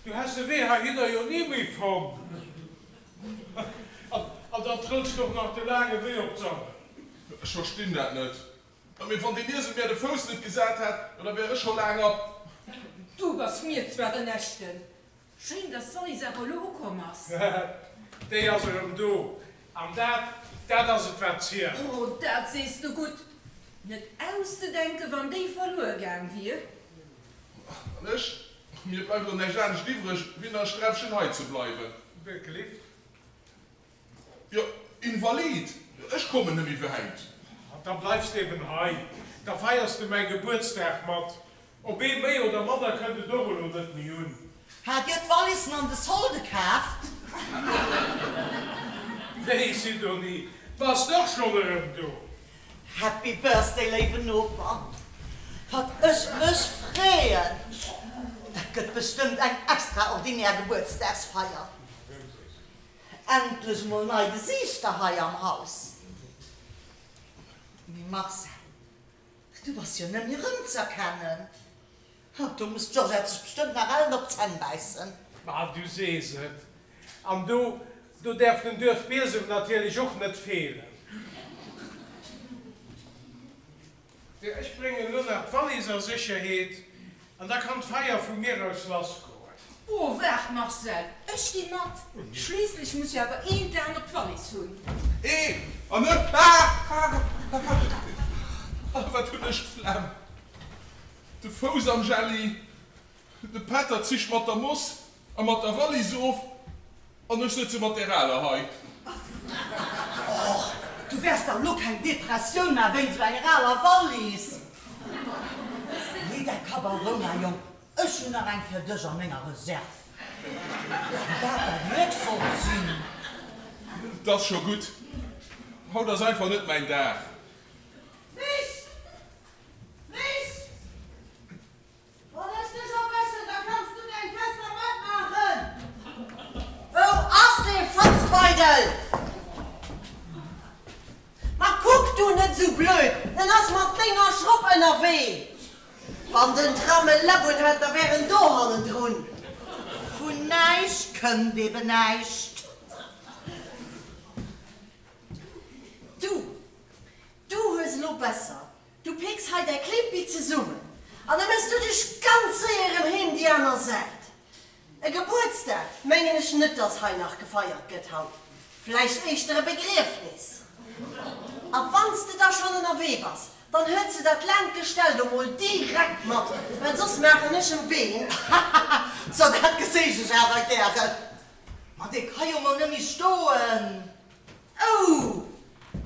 Du häss de Wee heihinner jo ni méi fonnt. An dann trëlls de och nach de laange Wee op d'Sauer. Ech verstinn dat net. Mee wann deen Iesel mär de Fouss net gesat hätt, jo da wär ech scho laang ab. Du bass mir zwar en echten. Schéin, dass d'Wallis awer elo ukomm ass. Déi ass erëm do. An dat, dat ass et wat zielt. Oh, dat sees de gutt. Net auszedenken, wann déi verluer gaang wier. An ech? Mir bleift elo näischt anescht iwwreg, wéi nach e Sträppchen hei ze bleiwen. Gelift? Jo, Invalid, ech kommen net méi wäit. Da bleifs de eben hei, da feiers de mäi Gebuertsdag mat. Op ee méi oder manner kënnt et och elo net méi un. Hat Dir d'Wallissen an de Solde kaaft? Wéi, Sidonie, bass de och schonn erëm do? Happy Birthday, léiwen Noper! Wat ech mech freeën! Dat gëtt bestëmmt eng extraordinär Gebuertsdagsfeier. Endlech mol nei Gesiichter hei am Haus. Mee Marcel, du bass jo net méi rëmz'erkennen. Do muss d'Georgette sech bestëmmt nach ellen op d'Zänn bäissen. Ma du sees et. An do, do däerf den Duerfbiesem natierlech och net feelen. Ech bréngen elo nach d'Wallis a Sécherheet an da kann d'Feier vu mir aus lassgoen. Oh, waart, Marcel, ech gi mat. Schliisslech muss jo awer een d'Aen op d'Wallis hunn. Ee, an ech, ah, ah, ah, wat hunn ech d'Flemm. De. De Fouss am Jelli, de Pätter zicht mat der Moss a mat der Wallis of an ech sëtze mat där Aler hei. Och, du wäers dach elo keng Depressioun man wéinst esou enger aler Wallis? Lee däi Kapp a Rou, mäi Jong, ech hunn nach eng fir dech a menger Reserve. Wann dat däi Gléck sollt sinn. 't ass scho gutt, haut ass einfach net mäin Dag. Mich! Mich! Wann ech dech erwëschen, da kanns du däin Testament maachen! Wou ass dee Fotzbeidel? Ma kuck du net esou blöd, en ass mat denger Schropp ënnerwee! Wann den Tram e Läpp un hätt, da wär en do hannendrun. Vun näischt kënnt eben näischt. Du, du hues elo besser, du pécks hei däi Klimpi zesummen an da méchs du dech ganz séier erëm heem déi aner Säit. E Gebuertsdag mengen ech net, dass hei nach gefeiert gëtt haut, vläicht éischter e Begriefnis. A wann s de da schonn ënnerwee bass, dann huels de dat laangt Gestell do mol direkt mat, well soss maachen ech en Been. Hahaha, so dat geséich ech awer gären. Ma dee ka jo mol net méi stoen. Ouh!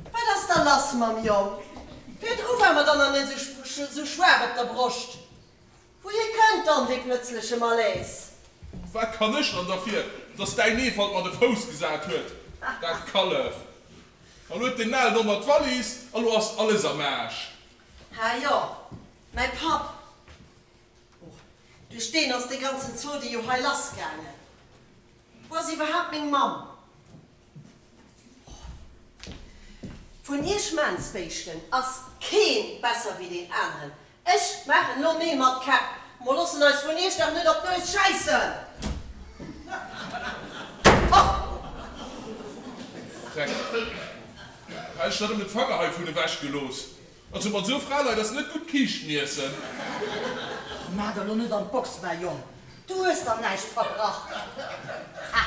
Wat ass da lass mam Jong? Virdru war mer dann nach net esou schwaach op der Broscht. Wouhier kënnt dann dee plëtzleche Malaise? Wat kann ech dann derfir, dass däin Eefalt mer de Fouss gesat huet, dat Kallef? An huet den Nel ënner d'Wallis, a lo ass alles am Aarsch. Ha jo, mäi Papp. Oh, duerch deen ass dee ganzen Zodi jo hei lassgaangen. Wou ass iwwerhaapt meng Mamm? Vun iech Maansbéischten ass keen besser wéi deen aneren. Ech maachen elo Neel mat Käpp. Mer loossen eis vun iech dach net op d'Nues schäissen! Dreck. Hätt ech der nëmmen d'Fanger heivun ewech gelooss. Also mat esou Fraleit ass net gutt Kiischten iessen. Maach der lo net an d'Box, mäi Jong, du hues der näischt verbrach. Ha,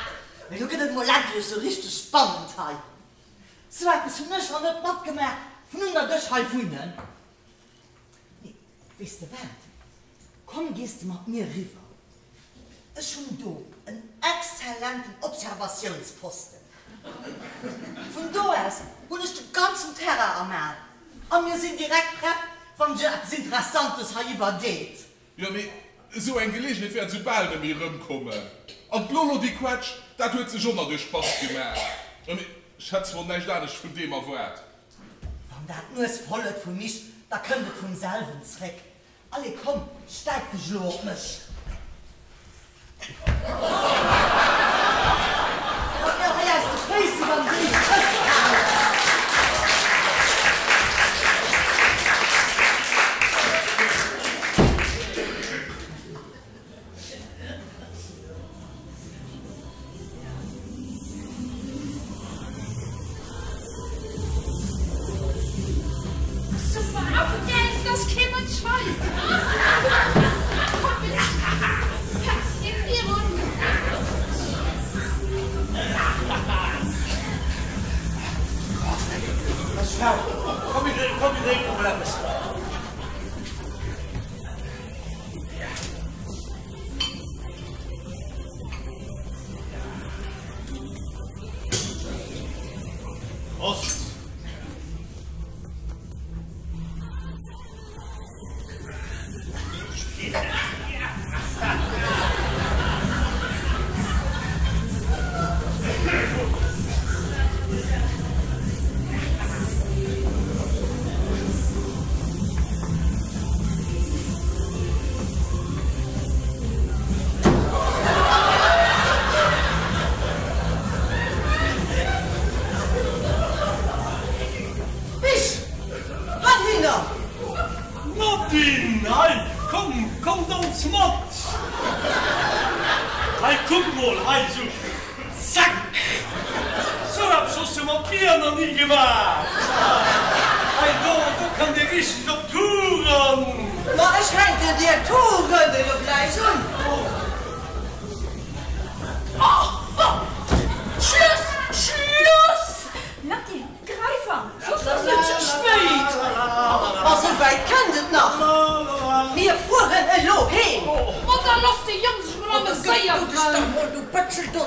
mee lo gëtt et mol endlech esou richteg spannend hei. Sou eppes hunn ech nach net matgemaach, vun un datt ech hei wunnen. Mee weess de wat, komm gees de mat mir eriwwer, Ech hunn do en exzellenten Observatiounsposten. Vun do aus hunn ech de ganzen Terrain am Aen a mir sinn direkt prett, wann sech eppes Interessantes hei iwwerdeet. Jo, mee esou eng Geleegenheet wäert esou bal net méi erëmkommen. An d'Lolo, déi Quetsch, dat huet sech och nach duerch d'Bass gemaach. Jo, mee ech hätt zwar näischt anescht vun deem erwaart. Wann dat d'Nues voll huet vum Mich, da kënnt et vum selwen zréck. Allez komm, stäip dech elo op mech. Datt mir hei aus de Féiss iwwer den Déif Këss halen. Super Affengeld, et ass kee Mënsch hei. Komm bitt, geet virun. Komm, mir drénken mol eppes. Prost! Bisch! Heihinner! Nadine, hei, komm, komm, danz mat! Hei, kuck mol, hei, sou, zack! Sou eppes hues du mat mir nach ni gemaach! Hei, do, do kann dir richteg op d'Touren! Ma ech hänken dir d'Touren elo gläich un! Oh, oh! Schluss! Schluss! Nadine, greif an, soss ass et ze spéit! Ma sou wäit kënnt et nach! Mir fueren! da looss de Jong sech mol ameséieren! Du Pëtschel do!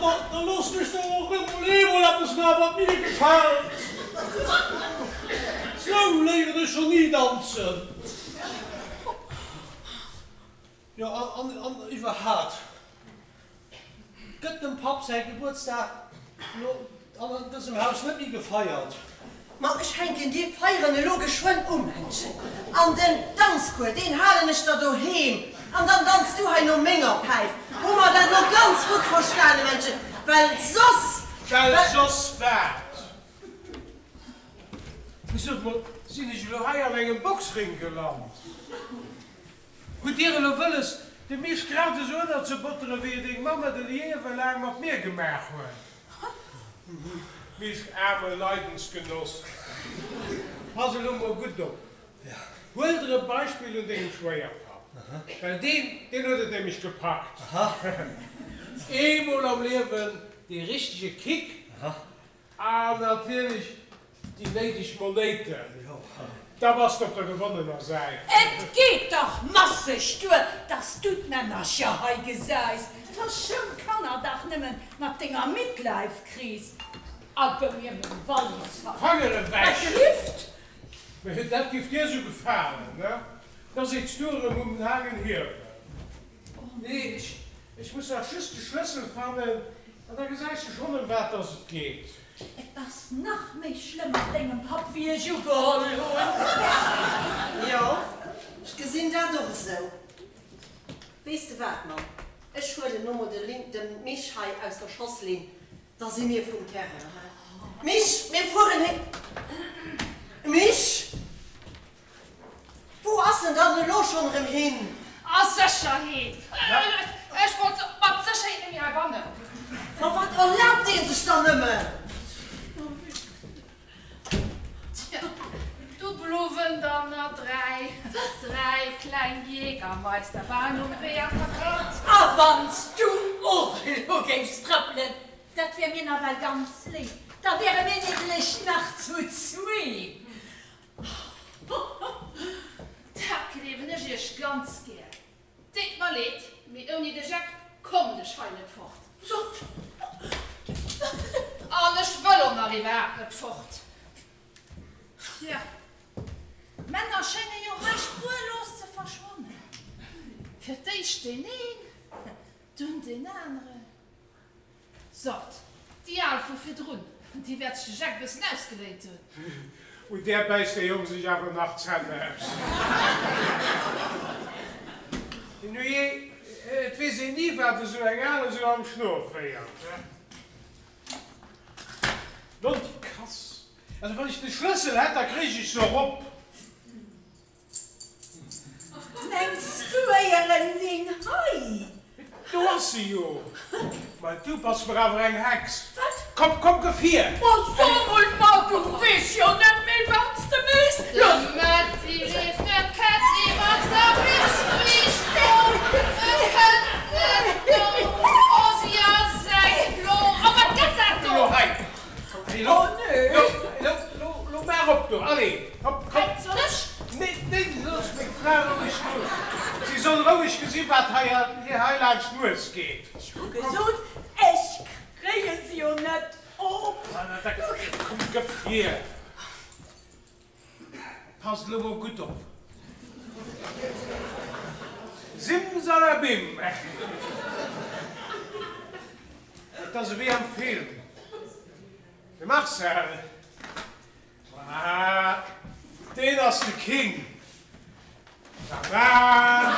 Ma da looss mech dach och emol eemol eppes maachen, wat mir gefält! Sou léieren ech scho ni danzen. Jo, an iwwerhaat, gëtt dem Papp säi Gebuertsdag elo an dësem Haus net méi gefeiert? Ma ech hänken dir d'Feieren elo geschwënn u, Männchen. An den Danzcours, deen halen ech der doheem. An dann danz du hei no menger Päif. Hu mer dat elo ganz gutt verstane, Männchen? Well soss. Well soss wat? Mee sot mol, sinn ech elo hei an engem Boxring gelant? Hutt Dir elo wëlles, de Misch grad esou ënnerzebotteren, wéi et deng Mamm et e Liewe laang mat mir gemaach huet? Misch, aarme Leidensgenoss, pass elo mol gutt op. Huel der e Beispill un dengem Schwéierpapp, well deen, deen huet et nämlech gepackt. Eemol am Liewen dee richtege Kick An natierlech déi néideg Monéiten. Da bass de op der gewonnener Säit. Et geet dach masseg duer, dass du d'Männercher hei gesäis. Verschoun d'Kanner dach nëmmen mat denger Midlife-Kris a gëmm mir meng Wallis hei. Fanger ewech! Wat gelift? Mä dat giff dir esou gefalen, ne? Da sitz du erëm um laangen Hiewel. Nee, ech, ech muss nach just de Schlëssel fannen an da gesäis de schonn ëm wat dass et geet. Et ass nach méi schlëmm mat dengem Papp wéi ech ugeholl hunn. Jo, ech gesinn dat och esou. Weess de wat, Mamm, ech huelen lo mol de Lin, de Misch hei aus der Schosslinn, da si mir vum Terrain, he? Misch, mir fueren he. Misch! Wou ass en dann elo schonn erëm hin? A Sécherheet! Ech wollt mat Sécherheet net méi heibannen. Ma wat erlaabt dee sech dann nëmmen? Tja, du blouwen der nach dräi, dräi kleng Jägermeisterbahn um Wee an d'Verkehrt. A wann s du och elo géifs trëppelen, dat wär mir nawell ganz léif, da wäre mir nämlech nach zu zwee. Dat gleewen ech iech ganz gär. Deet mer leed, mee ouni de Jacques kommt ech hei net fort. An ech wëll och nach iwwerhaapt net fort. Tja, d'Männer schénge jo hei spuerlos ze verschwannen. Fir d'éischt deen een, dunn deen aneren. Sot, déi al vu virdrun, déi wäert sech de Jacques bëssen ausgeléint hunn. Un där bäisst de Jong sech awer nach d'Zänn aus. Nujee, et weess een ni, wat esou eng al esou am Schnor féiert, he? Nondikass! Also wann ech de Schlëssel hätt, da kréich ech se erop. Mengs du éieren deen hei? Do ass se jo! Ma du bass mer awer eng Hex! Wat? Komm, komm, gefier! Ma so mol, ma du weess jo net méi wat s de méchs! De Mätti leeft dem Kätti mat der Biss riicht no, e kënnt net no, oh si ass eng Plo! A wat gëtt dat do? Lo hei! Lo, lo, lo, lo maach op do, allez, hopp, komm! Hei, soll ech? Nee, nee, looss meng Fra roueg do. Si soll roueg gesinn, wat hei, hir hei laanscht d'Nues geet. Ech hu gesot, ech kréie se jo net op. Da komm, gëff hier. Passt elo mol gutt op. Simsalabim! Et ass ewéi am Film. De Marcel, ah, deen ass de King. Tata!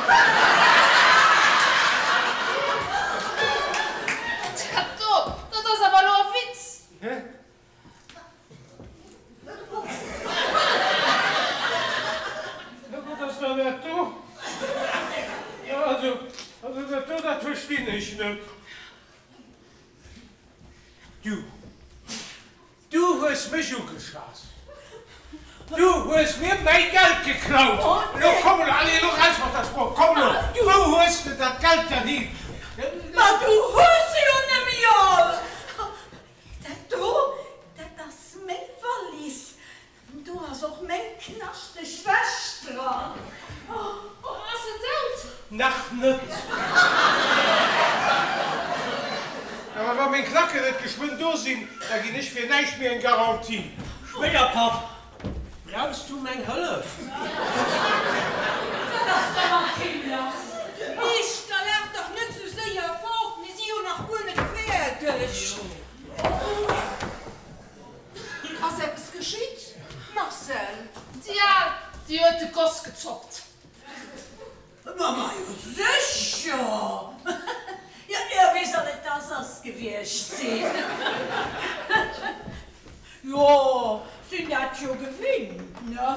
Dat do, dat ass awer elo e Witz! Hä? Wat ass dann dat do? Also, also dat do, dat verstinn ech net. Du, du hues mech ugeschass. Du hues mir mäi Geld geklaut. Elo komm elo, allez, elo raus mat der Sprooch, komm elo. Wou hues de dat Geld dann hi? Ma du hues se jo net méi all. Dat do, dat ass meng Wallis. Do ass och meng knaschteg Wäsch dran. Oh. Nach net. Awer wa meng Klacken net geschwënn do sinn, da ginn ech fir näischt méi eng Garantie. Schwéierpapp, brauchs du meng Hëllef? Wat ass da mat him lass? Meeschter, laf dach net sou séier fort, mir si jo nach guer net fäerdeg. Ass eppes geschitt, Marcel? Déi Al, déi huet de Goss gezoppt. Ma majo sécher! Jo, jo, wéi soll et da soss gewiescht sinn? Jo, sinn dat jo gewinnt, ne?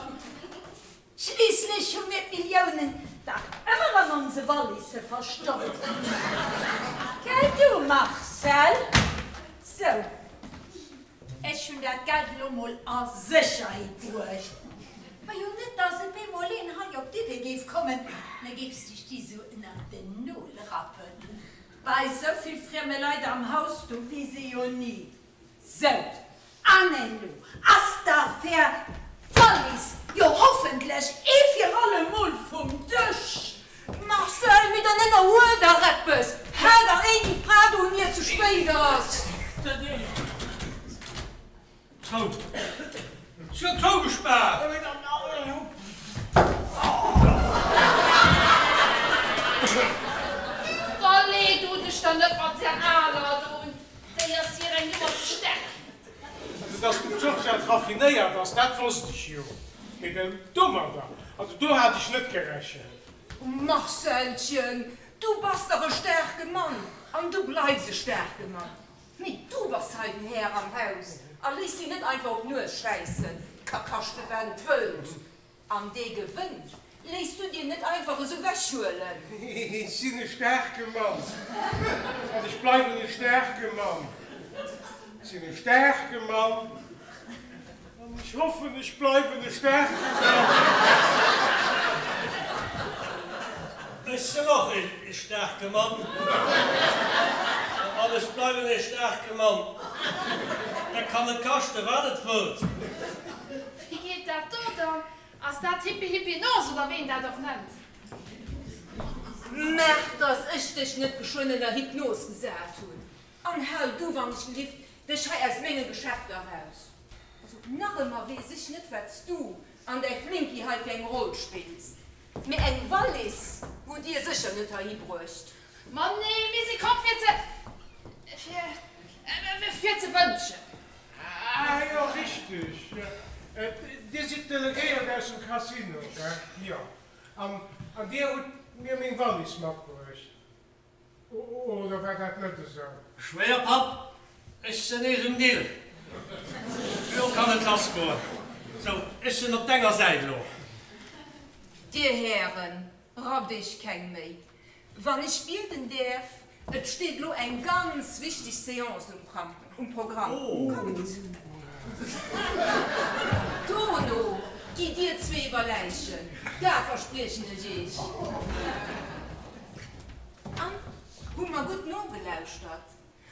Schliisslech hu mir d'Milliounen dach ëmmer an onse Wallisse verstoppt. Gell du, Marcel? Sou. Ech hunn dat Geld elo mol a Sécherheet bruecht. Majo, net dass et bemol een hei op d'Idee géif kommen, mir géif sech déi sou ënnert den Nol rappen. Bei sou vill frieme Leit am Haus, do weess ee jo ni. Sou, an elo ass d'Affär Wallis jo hoffentlech ee fir alle Mol vum Dësch. Marcel, mee dann ënnerhuel dach eppes! Hal dach een déi Fra do un ier et ze spéit ass! Zou! Si huet zougespaart! Da lee du dech dann net mat där aler do un, déi ass dir eng Nummer ze staark! Also dass den Georgette raffinéiert ass, dat wosst ech jo, mee den domadder, also do hat ech net gerechent. Marcelchen, du bass dach e staarke Mann an du bleifs e staarke Mann. Mee du bass hei den Här am Haus a léiss dir net einfach op d'Nues schäissen, ka kaschte wat et wëllt. An dee Gewënn léiss du dir net einfach esou wechhuelen. Ech sinn e staarke Mann an ech bleiwen e staarke Mann. Ech sinn e staarke Mann an ech hoffen, ech bleiwen e staarke Mann. Ech sinn och e staarke Mann an ech bleiwen e staarke Mann. Da kann et kaschten, wat et wëllt. Wéi geet dat do dann? Ass dat Hippi Hippi Nos oder wéi een dat och nennt? Maach dass ech dech net geschwënn ënner Hypnos gesat hunn. An hal du wann ech gelift dech hei aus menge Geschäfter eraus. Also nach ëmmer weess ech net wat s du an däi Flinki hei fir eng Roll spills. Mee eng Wallis hutt dir sécher net heihi bruecht. Ma nee, mir si komm fir ze, fir, fir ze wënschen. Ah jo, richteg. Dir sidd d'Delegéiert aus dem Casino, gell? Jo. An, an dir hutt mir meng Wallis matbruecht. Oder war dat net esou? Schwéierpapp, ech sinn nees um Dill. Elo kann et lass goen. Sou, ech sinn op denger Säit elo. Dir Hären, rappt iech keng Méi. Wann ech bieden däerf, et steet elo eng ganz wichteg Seance um Programm. Kommt! Dono gitt dir zwee iwwer Läichen, dat verspriechen ech iech. An hu mer gutt nogelauschtert.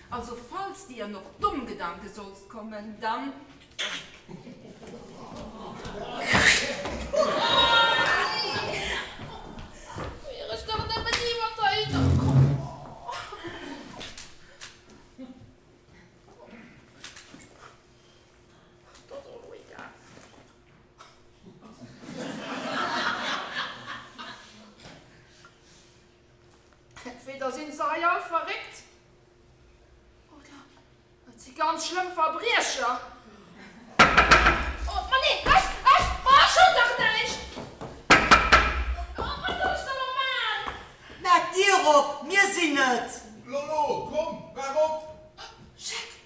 Also falls dir an op domm Gedanke sollst kommen, dann. Wier ech dach nëmmen niwwer heihinner komm. Dat ass och elo egal. Entweder sinn se hei all verréckt, oder et si ganz schlëmm Verbriecher. Oh, ma nee, ech, ech, ma ech hunn dach näischt! Oh, wat soll ech da lo man? Maach d'Dier op, mir sinn et! Lolo, komm, maach op! Jacques,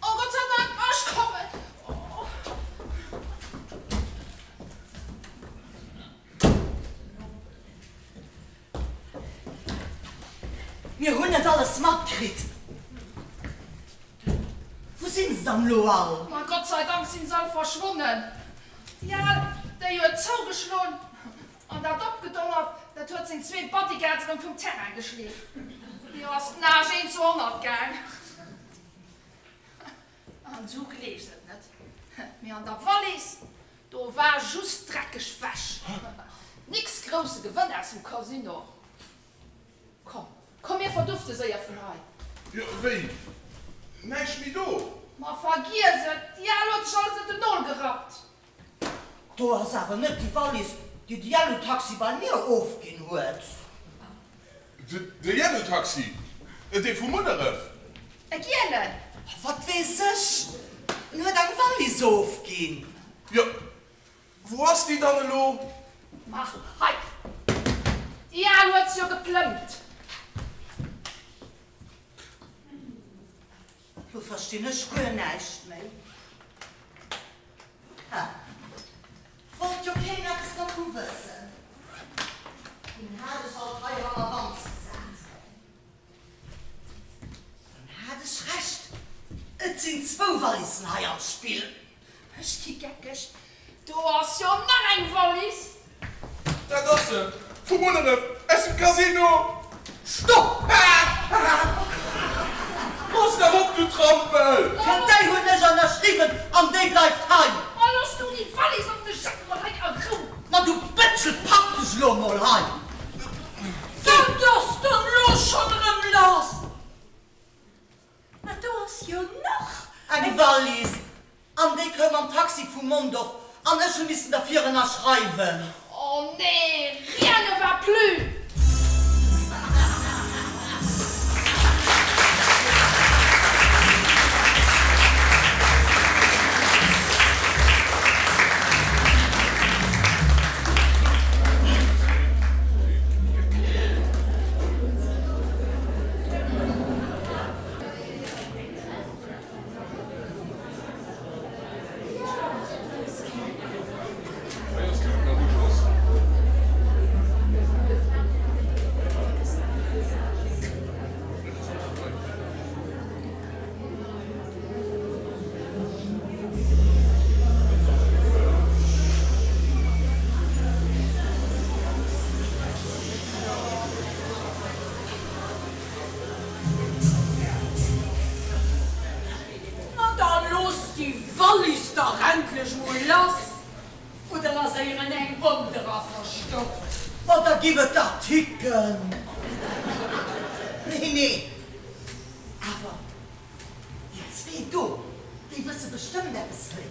Oh Gott sei Dank, ech kommen! Oh. Mir hunn net alles matkritt. Wou sinn se dann elo all? Ma Gott sei Dank sinn se all verschwonnen. Déi Al, déi huet zougeschloen an dat opgedonnert, dat huet seng zwee Bodyguards erëm vum Terrain geschleeft. Jo ass d'Nage eent zu 100 gaang. An du gleefs et net, mee an der Wallis, do war just dreckeg Wäsch. Nix grousse Gewënn aus dem Casino. Komm, komm mir verdufte séier vun hei. Jo, wéi? Näischt méi do? Ma vergiess et, déi Al huet sech alles ënner den Nol gerappt. Do ass awer net déi Wallis, déi de Yellow Taxi bei mir ofginn huet. De Yellow Taxi? Dee vu Munneref? E gielen? Wat weess ech? En huet eng Wallis ofginn. Jo, wou ass déi dann elo? Ma hei, déi Al huet se jo geplëmmt. Lo verstinn ech guer näischt méi. Ha, wollt jo keen eppes dervu wëssen. Dunn hat ech alt hei hannerwands gesat. Dann hat ech Recht, et sinn zwou Wallissen hei am Spill. Ech gi geckeg, do ass jo nach eng Wallis! Dat ass se, vu Munneref, aus dem Casino! Stopp! Looss dach op, du Trampel! Fir déi hunn ech ënnerschriwwen an déi bleift hei! Ma looss du déi Wallis an de Jacques mol hei a Rou! Ma du Bëtschel, pak dech lo mol hei! Wat ass dann lo schonn erëm lass? Ma do ass jo nach eng Wallis an déi koum am Taxi vu Mondorf an ech hu missen derfir ënnerschreiwen. Oh nee, rien ne va plus! Ma da loosst déi Wallis dach endlech mol lass, oder ass éieren eng Bomm dra verstoppt? Ma da giff et dach ticken! Nee, nee, awer déi zwee do, déi wësse bestëmmt eppes méi.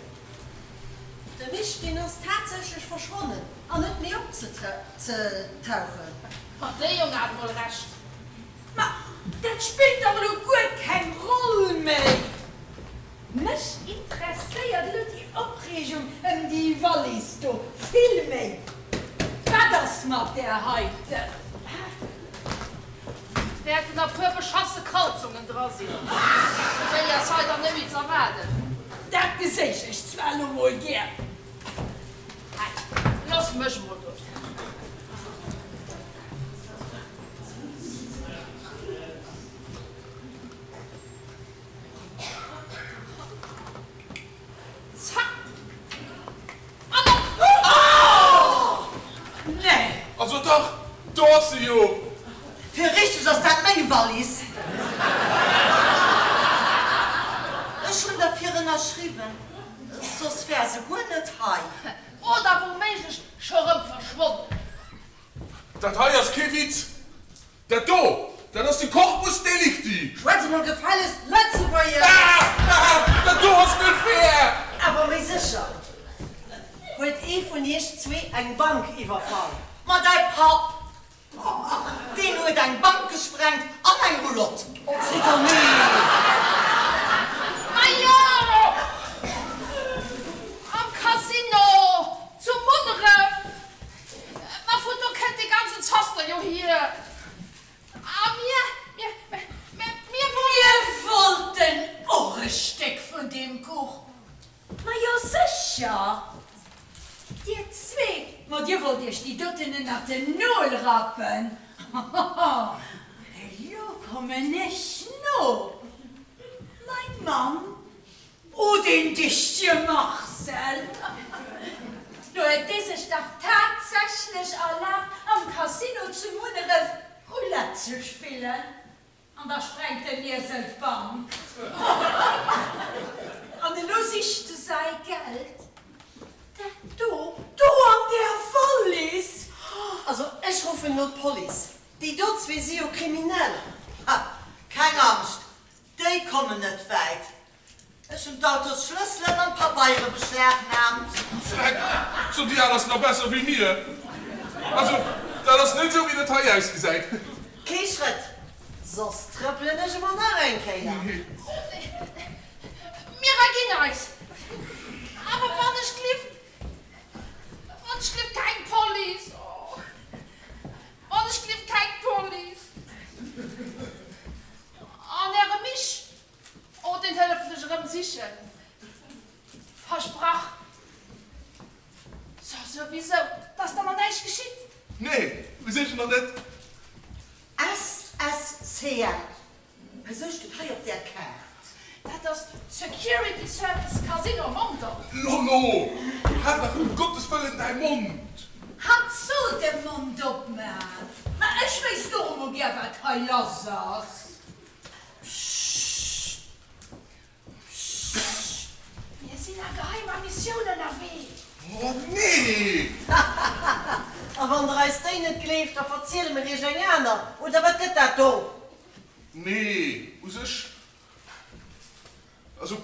De Misch, deen ass tatsächlech verschwonnen an net méi opzetauchen. Ma dee Jong hat mol Recht. Ma dat spillt dach elo guer keng Roll méi. Mech interesséiert elo déi Opreegung ëm déi Wallis do vill méi. Wat ass mat där heiten? Et wäerten a puer beschasse Kalzongen dra sinn. Méi ass hei dann net méi z'erwaarden. Dat geséich ech zwar elo mol gär. Hei, looss mech mol do. Zack! An op! Oh! Nee! Also dach, do ass se jo! Fir richteg ass dat meng Wallis. Ech hunn derfir ënnerschriwwen, soss wär se guer net hei. Oder wouméiglech scho rëm verschwonnen. Dat hei ass kee Witz! Dat do, dat ass de Corpus delicti! Schwätz emol gefällegst Lëtzebuergesch! Ah! Dat do ass net fair! Awer méi sécher, huet ee vun iech zwee eng Bank iwwerfall? Ma däi Papp, deen huet eng Bank gesprengt an eng Roulotte! Sidd der méi? Majo! Am Casino zu Munneref! Ma vun do kënnt dee ganzen Zaster jo hier. A mir, mir, mir, mir Mir wollten och e Stéck vun deem Kuch. Ma jo sécher! Dir zwee, ma dir wollt iech déi doten ënnert den Nol rappen. Hohoho, elo kommen ech no. Mein Mann Oh, deen dichtege Marcel! Do huet dee sech dach tatsächlech erlaabt, am Casino zu Munneref Roulette ze spillen. An da sprengt den Iesel d'Bank. An elo sicht e säi Geld. Dat do, do an där Wallis! Also, ech ruffen elo d'Police. Déi do. zwee si jo Krimineller. Ha, keng Angscht, déi kommen net wäit. Ech hunn d'Autosschlësselen an d'Pabeiere beschlagnahmt. Dreck, so déi al ass nach besser wéi mir. Also, dat ass net esou wéi dat hei ausgesäit. Kee Schrëtt, soss trëppelen ech emol nach eng Kéier. Mir erginn eis. Awer wann ech glift, wann ech glift keng Police, oh, wann ech glift keng Police. An Äre Misch, Oh, deen hëllefen ech erëm sichen. Versprach. So, souwisou, 't ass der nach näischt geschitt? Nee, u sech nach net. SSCM, Esou steet hei op där Kaart. Dat ass Security Service Casino Mondorf. Lolo, hal dach ëm Gottes Wëllen däi Mond! Hatt soll de Mond opman, ma ech wéisst och emol gär, wat hei lass ass. Pssst! Pssst! Mir sinn a geheimer Missioun ënnerwee. Oh nee! Hahaha! A wann der eis déi net gleeft, da verziele mer iech eng aner, oder wat gëtt dat do? Nee, u sech, also,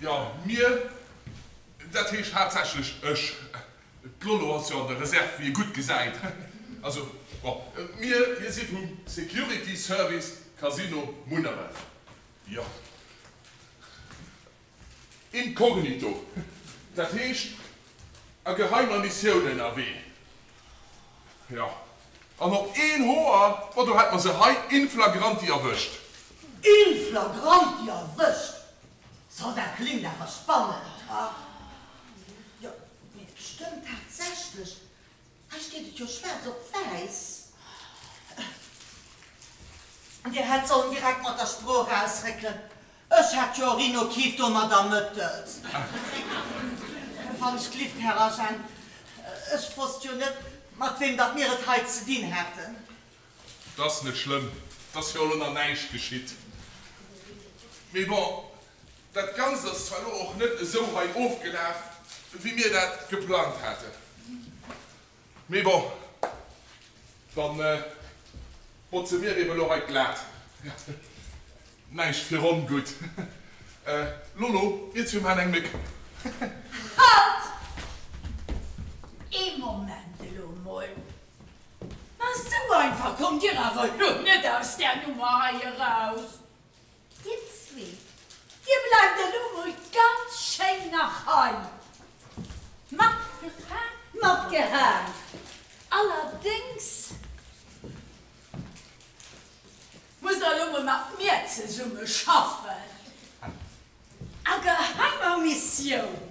jo, mir, dat heescht haaptsächlech ech. D'Lolo ass jo an der Reserve, wéi ee gutt gesäit. Also, bon, mir, mir si vum Security Service Casino Munneref. Jo. Inkognito, dat heescht a geheimer Missioun ënnerwee. Jo. An op een Hoer, bon, do hätt mer se hei in flagranti erwëscht. In flagranti erwëscht? So, dat klingt awer spannend, ha? Jo, mee et stëmmt tatsächlech, hei steet et jo schwaarz op wäiss. Dir hätt sollen direkt mat der Sprooch rausréckelen, ech hätt jo och innokiv domat ermëttelt. Wann ech glift, Här Agent, ech wosst jo net, mat weem datt mir et hei ze dinn hätten. 't ass net schlëmm, 't ass jo elo nach näischt geschitt. Mee bon, dat Ganzt ass zwar elo och net esou hei ofgelaf, wéi mir dat geplangt haten. Mee bon, dann botze mir eben elo hei d'Glat. Näischt fir ongutt. Lolo, mir zwee maachen eng Méck. Halt! Ee Moment elo mol. Ma sou einfach kommt dir awer elo net aus där Nummer hei eraus. Dir zwee, dir bleift elo mol ganz schéin nach hei. Matgefaang, matgehaang. Allerdéngs musst der elo mol mat mir zesumme schaffen. A geheimer Missioun.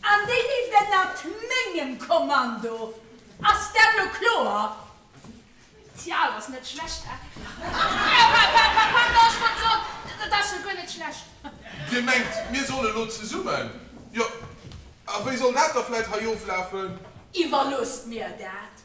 An déi leeft ënnert mengem Kommando. Ass dat elo kloer? D'Jal ass net schlecht, hä? Pardon, ech wollt soen, dat ass jo guer net schlecht. Dir mengt, mir solle lo zesummen? Jo, a wéi soll dat da vläit hei oflafen? Iwwerloosst mir dat.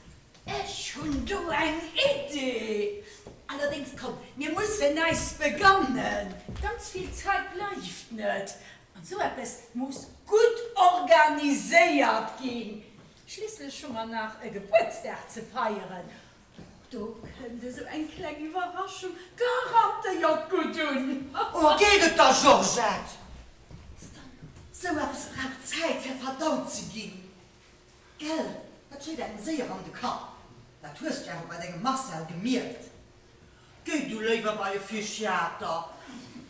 Ech hunn do eng Idee. Allerdéngs, komm, mir mussen eis begannen. Ganz vill Zait bleift net. An esou eppes muss gutt organiséiert ginn. Schliisslech hu mer nach e Gebuertsdag ze feieren. Do kënnt esou eng kleng Iwwerraschung garantéiert gutt un. Oh, geet et da, Georgette? Sou eppes brauch Zäit, fir verdaut ze ginn. Gell, dat steet engem séier an de Kapp. Dat hues du awer bei dengem Marcel gemierkt. Géi du léiwer bei e Physiater,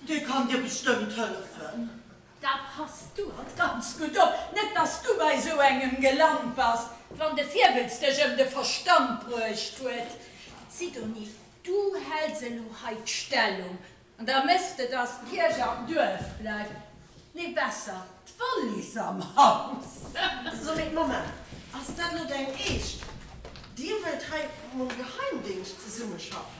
dee kann dir bestëmmt hëllefen. Da pass du alt ganz gutt op, net dass du bei esou engem gelant bass, wann de Virwëlz dech ëm de Verstand bruecht huet. Sidonie, du häls elo hei d'Stellung an da méchs de, dass d'Kierch am Duerf bleift, nee besser, d'Wallis am Haus. So, mee Moment, ass dat elo däin Eescht? Dir wëllt hei mam Geheimdéngscht zesummeschaffen?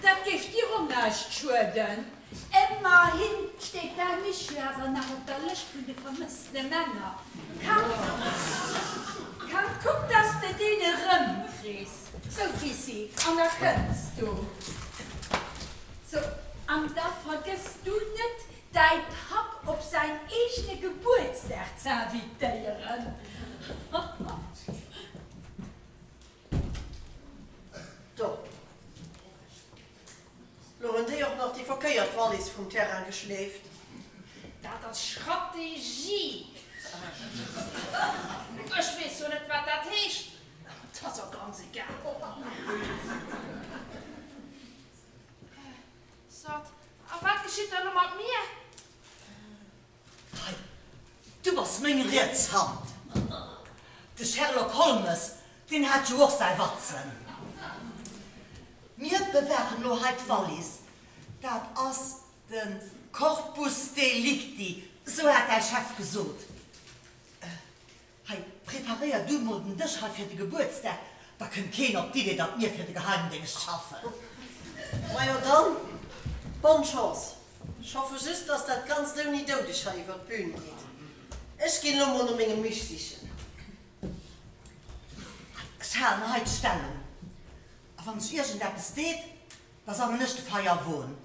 Dat géif dir och näischt schueden. Ëmmerhin steet däi Michel awer nach op der Lëscht vun de vermësstene Männer. Kand, Kand, kuck, dass de deen erëmkriss. Sou, Fissi, an da kënns du. Sou, an da vergëss du net, däi Papp op säin eegene Gebuertsdag z'invitéieren. Do. Wallis vum Terrain geschleeft. Dat ass Schrategie. Ech weess jo net, wat dat heescht, awer 't ass och ganz egal. Sot, a wat geschitt da lo mat mir? Hei, du bass meng riets Hand. De Sherlock Holmes, deen hat jo och säi Watson. Mir bewaachen lo hei d'Wallis. Dat ass de Corpus delicti, sou hat däi Chef gesot. Hei, preparéier du mol den Dësch hei fir de Gebuertsdag, da kënnt keen op d'Idee, datt mir fir de Geheimdéngscht schaffen. Majo dann, bonne Chance. Ech hoffe just, datt dat Ganzt ouni Doudeg hei iwwer d'Bühn geet. Ech ginn elo mol no mengem Misch sichen. Ech halen hei d'Stellung, a wann sech iergendeppes deet, da sangen ech de Feierwon.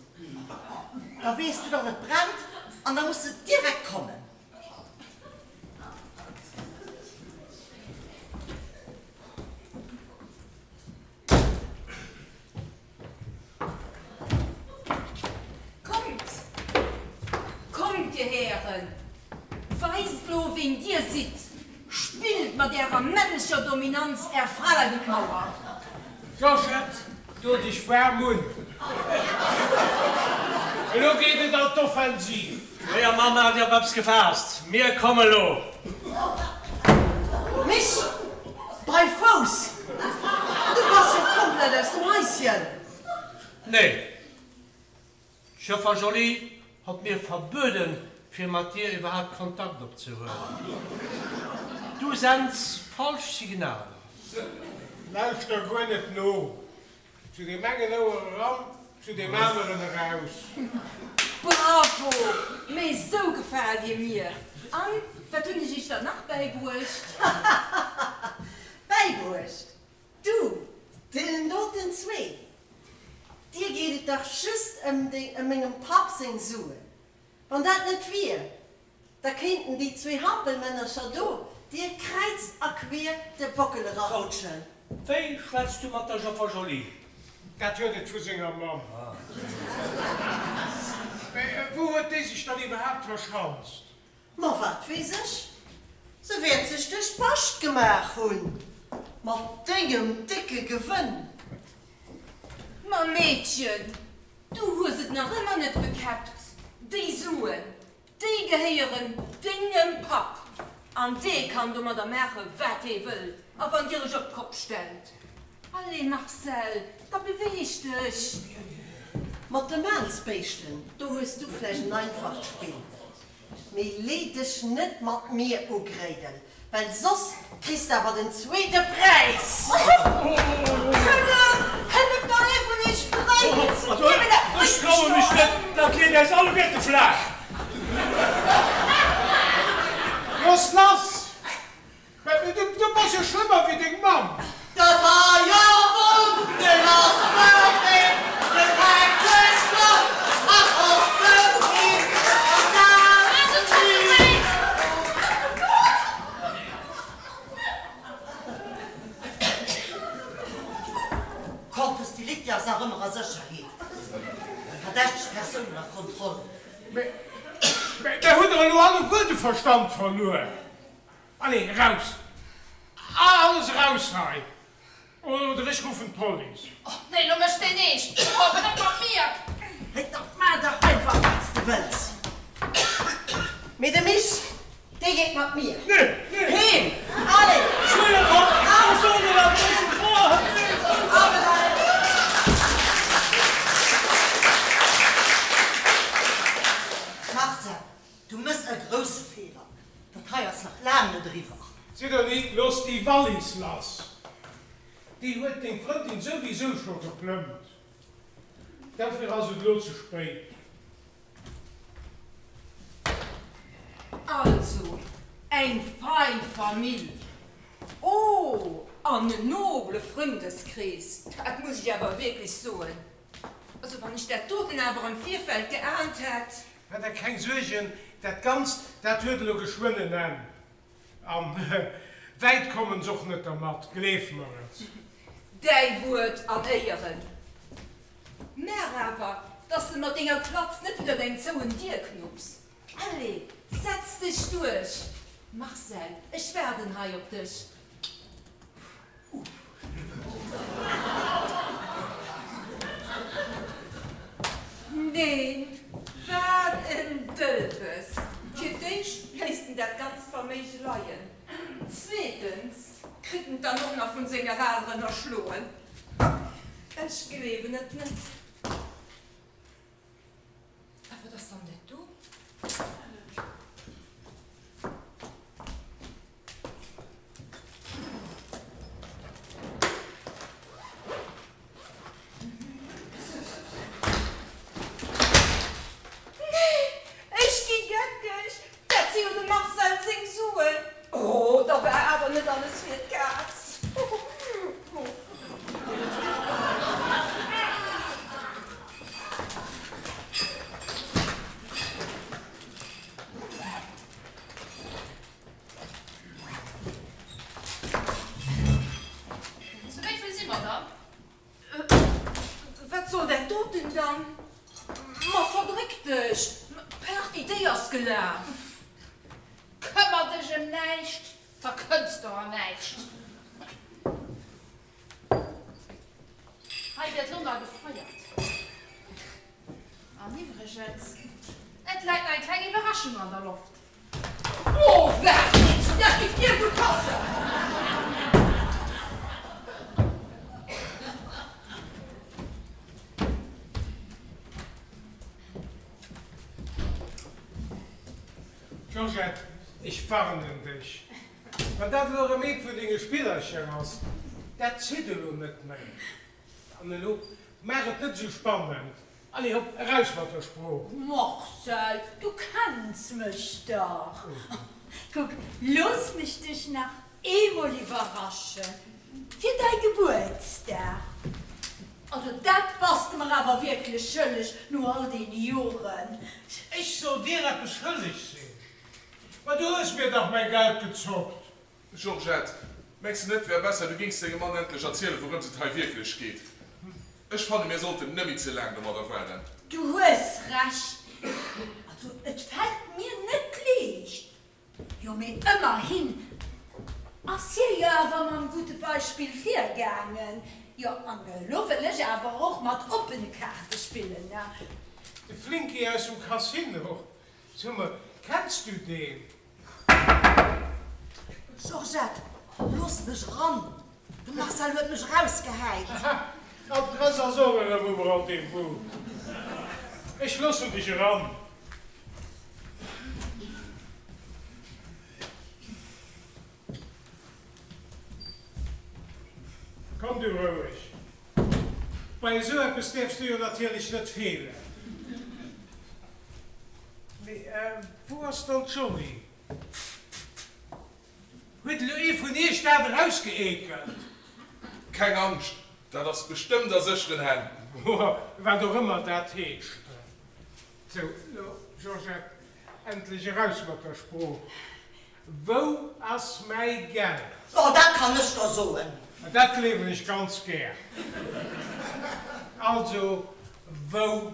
Da weess du, datt et brennt, an da muss de direkt kommen. Kommt, kommt, Dir Hären, weist lo, ween Dir sidd! Spillt mat Ärer männlecher Dominanz Är Fra un d'Mauer! Georgette, do dech waarm un! Elo geet et an d'Offensiv! Maja, Mamma, dir op eppes gefaasst, mir komme lo! Mich, bei Fouss! Du bass jo komplett aus dem Haischen! Nee, d'Joffer Joly hott mir verbueden, fir mat dir iwwerhaapt Kontakt opzehuelen. Du sends falsch Signaler. Lauschter guer net no. Zu deem engen Ouer eran, zu deem aneren eraus. Bravo! Mee sou gefaalt Dir mir! An, wat hunn ech Iech dann nach bäibruecht? Bäibruecht? Du, deenen doten zwee! Dir geet et dach just ëm déi, ëm mengem Papp seng Suen. Wann dat net wier, da kéinten déi zwee Hampelmännercher do dir kräiz a queer de Bockel eraroutschen. Wéi schwätz du mat der Joffer Joly? Dat huet et vu senger Mamm. Mä wou huet déi sech dann iwwerhaapt verschanzt? Ma wat weess ech? Se wäert sech duerch d'Bascht gemaach hunn, mat dengem décke Gewënn. Ma Meedchen, du hues et nach ëmmer net bekäppt, déi Suen, déi gehéieren dengem Papp, an dee kann domadder maache wat hee wëll, a wann dir iech op d'Kopp stellt. Allez Marcel, da beweeg dech! Mat de Maansbéischten, do hues du vläicht en einfacht Spill. Mee lee dech net mat mir u, Gréidel, well soss kriss de awer den zweete Präis! Hëllef! Hëllef dach ee vun iech d'Gréidel ze klimmen! Ech traue mech net, dat leet äis alleguerte flaach! Looss lass! Du bass jo schlëmmer wéi deng Mamm! De Feierwon, deen ass bereet, de paakt sech flott an op de Wee, an dat Lidd. Corpus delicti ass nach ëmmer a Sécherheet. Verdächteg Persoun ënner Kontroll. Mä der hutt der elo alleguer de Verstand verluer! Allez, eraus! Alles eraus hei, oder ech ruffen d'Police! Och nee, lo mécht deen eescht! Oh, awer net mat mir! Hey, da maach dach einfach, wat s de wëlls! Mee de Mich, dee geet mat mir Nee, nee! heem! Allez! Schwéierpapp, ech soen dir dat net! Oh, nee! Martha, Du mëss e grousse Feeler. Dat hei ass nach laang net eriwwer. Sidonie, looss déi Wallis lass. Déi huet deng Frëndin souwisou scho geplëmmt. Derfir ass et elo ze spéit. Also, eng fei Famill. Oh, an en noble Frëndeskrees, dat muss ech awer wierklech soen. Also, wann ech dat doten awer am Virfeld geahnt hätt. Maach der keng Suergen, dat Ganzt, dat huet elo geschwënn en Enn. A wäit kommen s'och net dermat, gleef mer et. Däi Wuert an Éieren. Maach awer! Dass de mat denger Klatz net widder deng zouen Dier knupps. Allez, setz dech duerch! Marcel, ech waarden hei op dech. Neen, wat en Dëlpes! Fir d'éischt léisst en dat ganzt Verméige leien, zweetens kritt en et dann och nach vun senger Al erschloen. Ech gleewen et net. A wat ass dann dat do? Nee, ech gi geckeg! Dat si jo dem Marcel seng Suen! Oh, da war awer net alles fir d'Kaz! Zu wéi vill si mer dann? Wat soll dat doten dann? Ma verdréck dech, d'Party déi ass gelaf. Këmmer dech ëm näischt, da kënns de an näischt. Hei gëtt lo nach gefeiert. An iwwregens, et läit nach eng kleng Iwwerraschung an der Loft. Oh, waart nit, dat giff dir gutt passen! Georgette, ech warnen dech, wann dat elo erëm eent vun denge Spillercher ass, dat zitt elo net méi. An elo maach et net esou spannend. Allez hopp, eraus mat der Sprooch! Marcel, du kenns mech dach. Kuck, looss mech dech nach eemol iwwerraschen, fir däi Gebuertsdag. Also dat bass de mer awer wierklech schëlleg no all deene Joren. Ech soll dir eppes schëlleg sinn? Ma du hues mir dach mäi Geld gezoppt! Georgette, mengs de net, et wär besser, du géings dengem Mann endlech erzielen, wourëms et hei wierklech geet? Ech fannen, mir sollten net méi ze laang domadder waarden. Du hues Recht. Also, et fält mir net liicht. Jo, mee ëmmerhin ass hie jo awer mam gudde Beispill virgaangen. Jo, an elo wëll ech awer och mat oppene Kaarte spillen, ne? De Flinki aus dem Casino. So mol, kenns du deen? Georgette, looss mech eran! De Marcel huet mech erausgehäit. Haha, an d'Press ass och erëm um Rendez-vous. Ech loossen dech eran. Komm du roueg. Bei esou eppes däerfs du jo natierlech net feelen. Mee wou ass dann d'Jolie? Huet elo ee vun iech dat erausgeekelt? Keng Angscht, dat ass bestëmmt a sécheren Hänn. Wat och ëmmer dat heescht. Sou, elo Georgette, endlech eraus mat der Sprooch. Wou ass mäi Geld? Oh, dat kann ech der soen. Dat gleewen ech ganz gär. Also, wou?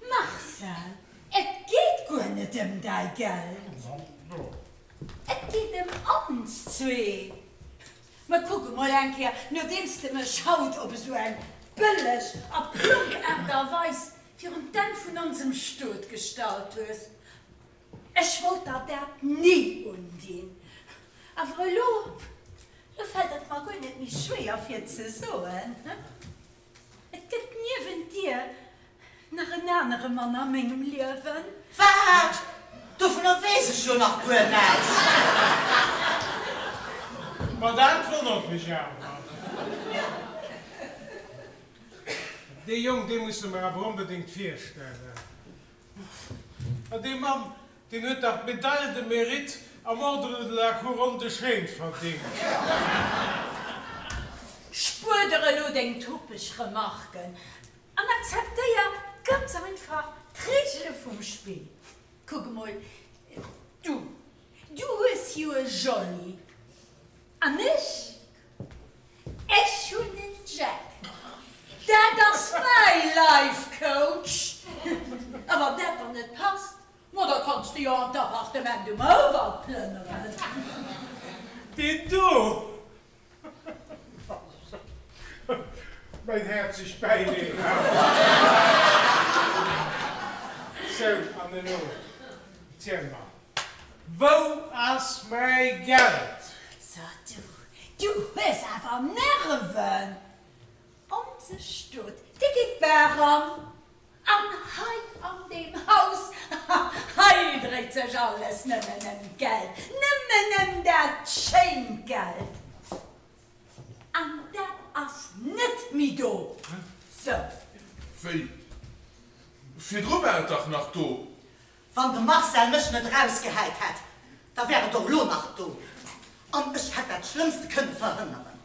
Marcel, et geet guer net ëm däi Geld. Et geet ëm ons zwee. Ma kuck emol eng Kéier, nodeems de mech haut op esou eng bëlleg a plomp Aart a Weis virun d'Enn vun onsem Stot gestallt hues. Ech wollt der dat ni undinn, awer elo, elo fält et mer guer net méi schwéier fir ze soen. Et gëtt niewent dir nach en anere Mann a mengem Liewen. Wat? Dovunner weess ech jo nach guer näischt. Ma dat wonnert mech awer. Dee Jong, dee muss de mer awer onbedéngt virstellen. Ma dee Mann, deen huet dach d'Médaille de mérite am Ordre de la Couronne de Chêne verdingt. Spuer der elo deng topeg Remarken an akzeptéier ganz einfach d'Reegele vum Spill. Kuck emol, du, du hues jo e Jolly an ech, ech hunn en Jack. Dat ass mäi Life Coach. A wann dat dann net passt, ma da kanns de jo an d'Appartement um Houwald plënneren. Deen do! Mäin häerzegt Bäileed awer. Sou, an elo ziel mer, wou ass mäi Geld? So, du, du hues awer Nerven! Onse Stot, dee geet d'Baach an. An hei an deem Haus, hei dréit sech alles nëmmen ëm d'Geld, nëmmen ëm dat schéint Geld. An dat ass net méi do. Sou. Wéi? Virdru war et dach nach do. Wann de Marcel mech net erausgehäit hätt, da wär et och elo nach do. An ech hätt dat Schlëmmste kënne verhënneren.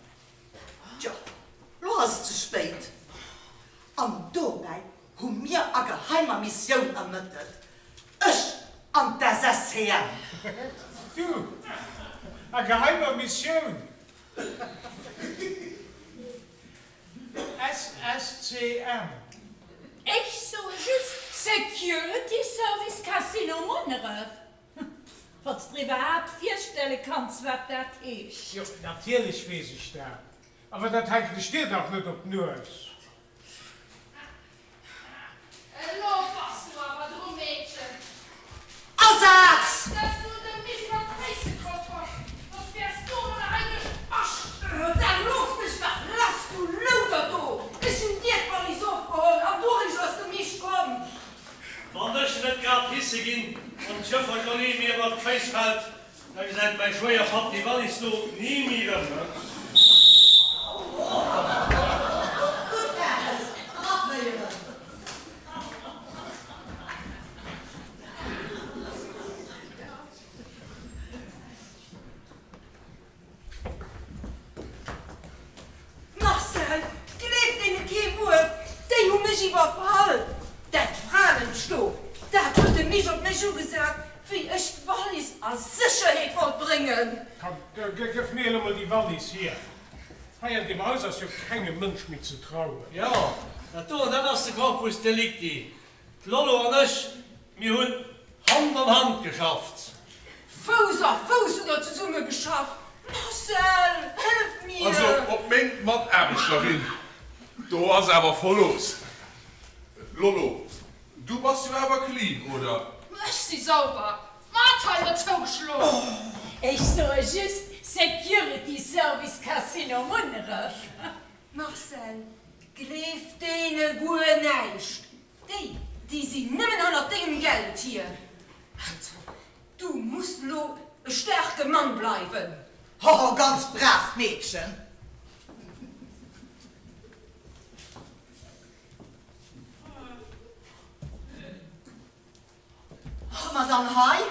Tjo, lo ass et ze spéit. An dobäi hu mir a geheimer Missioun ermëttelt, ech an d'SSCM. Du, a geheimer Missioun? SSCM? Ech soe just Security Service Casino Munneref. Wanns de der iwwerhaapt virstelle kanns, wat dat heescht. Jo, natierlech weess ech dat. Awer dat hänken ech dir dach net op d'Nues. Elo bass du awer dru, Meedchen. Asaz! Dass du dem Misch mat d'Féiss gekroch bass, soss wäers du elo nach hei duerch d'Bascht. Da looss mech dach lass, du Louder do! Ech hunn dir d'Wallis ofgeholl an doduerch ass de Misch komm. Wann ech net grad hisse ginn an d'Joffer Jolie mir iwwert d'Féiss fält, da gesäit mäi Schwéierpapp déi Wallis do ni méi rëm. Gutt Aarbecht, eraféieren. Marcel, gleef deene kee Wuert, déi hu mech iwwerfall! Dat Fralentsch do, dat huet de Misch op mech ugesat, wéi ech d'Wallis a Sécherheet wollt bréngen. Komm, gëff mir elo mol déi Wallis hier. Hei an deem Haus ass jo kengem Mënsch méi ze trauen. Jo, dat do, dat ass de Corpus delicti. D'Lollo an ech, mir hunn Hand an Hand geschafft. Fouss a Fouss hutt der zesumme geschafft. Marcel, hëllef mir! Also op meng Mataarbechterin, do ass awer Verlooss. Lollo, du bass jo awer clean, oder? Ech si sauber. Ma d'Hei huet zougeschloen. Ech soe just Security Service Casino Munneref. Marcel, gleef deene guer näischt. Déi, déi sinn nëmmen hannert dengem Geld hier. Also, du muss lo e staarke Mann bleiwen. Hoho, ganz braavt Meedchen. Hu mer dann hei?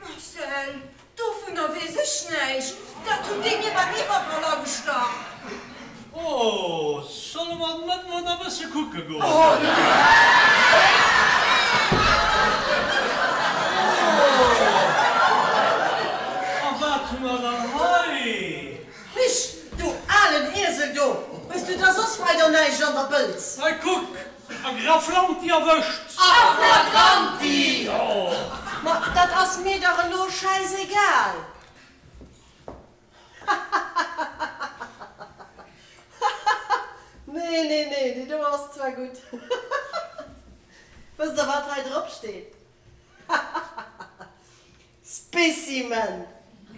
Marcel, dovunner weess ech näischt, dat hunn déi mir beim Iwwerfall agestach. Oh, solle mer net mol nach bësse kucke goen? A wat hu mer dann hei? Misch, du alen Iesel do, hues du da soss weider näischt an der Bëlz? Hei, kuck, A Graflanti erwëscht! A flagranti! Ma dat ass mir dach elo schäisegal! Hahahaha! Nee, nee, nee, déi do ass zwar gutt. Wësst der, wat hei drop steet? Hahahaha! Specimen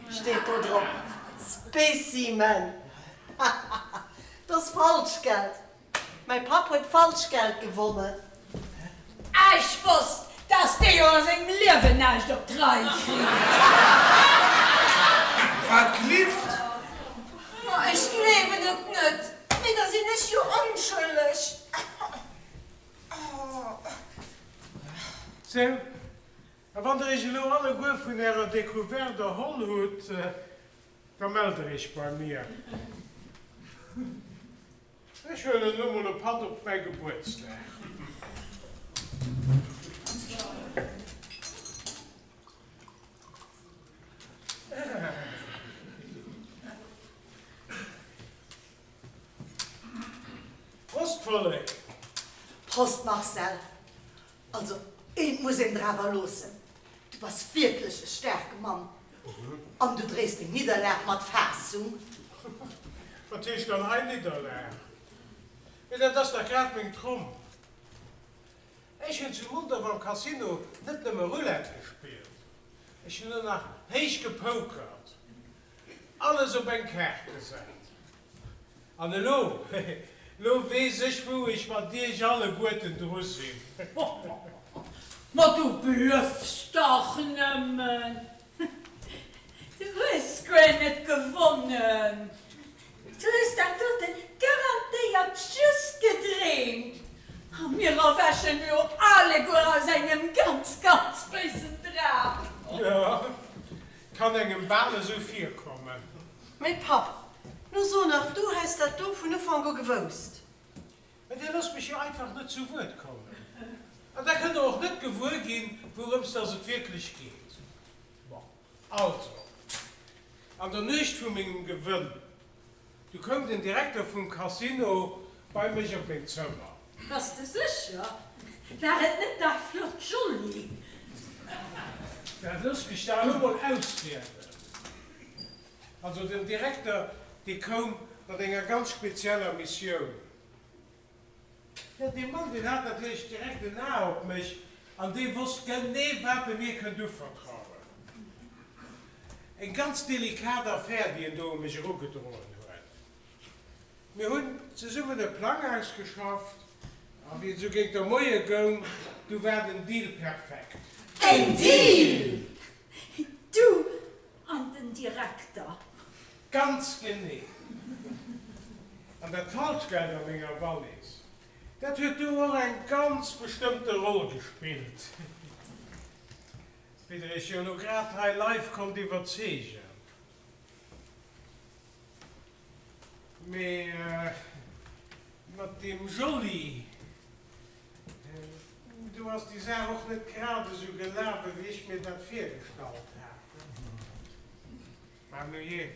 steet do drop. Specimen! Hahaha! Dat ass Falschgeld. Mäi Papp huet Falschgeld gewonnen. Ech wosst, dass dee jo a sengem Liewen näischt op d'Rei kritt. Wat glift? Ma ech gleewen et net, mee da sinn ech jo onschëlleg. Sou, a wann der iech elo alleguer vun ärer Decouverte erholl hutt, da mellt der iech bei mir. Ech huelen elo mol e Patt op mäi Gebuertsdag. Prost Vollek! Prost Marcel! Also, eent muss een der awer loossen, Du bass wierklech e staarke Mann an du dréis deng Nidderlag mat Faassung. Wat heescht dann hei Nidderlag? Mee dat ass dach grad meng Tromp. Ech hunn zu Mondorf am Casino net nëmme Roulette gespillt, ech hunn och nach héich gepokert, alles op eng Kaart gesat. An elo, elo weess ech, wou ech mat iech alleguerten dru sinn. Ma du bluffs dach nëmmen! Du hues guer net gewonnen! Du hues dat doten garantéiert just gedreemt! A mir erwächen elo alleguer aus engem ganz, ganz béisen Dram! Jo, kann engem bal esou virkommen. Mee Papp, nu so nach, du häss dat do vun Ufank u gewousst! Mä Dir loosst mech jo einfach net zu Wuert kommen. An da kënnt Der och net gewuer ginn, wourëms dass et wierklech geet. Bon, also, an der Nuecht vu mengem Gewënn, du koum den Direkter vum Casino bei mech op meng Zëmmer. Bass de sécher? War et net dach flott Jolly? Da looss mech da elo mol ausrieden. Also den Direkter, dee koum mat enger ganz spezieller Missioun. Jo, dee Mann, deen hat natierlech direkt en A op mech an dee wosst genee, wat e mir kënnt uvertrauen. Eng ganz delikat Affär, déi en do u mech erugedroen huet. Mir hunn zesummen e Plang ausgeschafft a wéi et esou géint der Moie goung, du war den Deal perfekt. En Deal! Du an den Direkter. Ganz genee. An dat Falschgeld a menger Wallis, dat huet do och eng ganz bestëmmte Roll gespillt, wéi Der Iech jo elo grad hei live konnt iwwerzeegen. Mee mat deem Joly, do ass déi Saach och net grad esou gelaf, ewéi ech mir dat virgestallt hat. Mä nujee,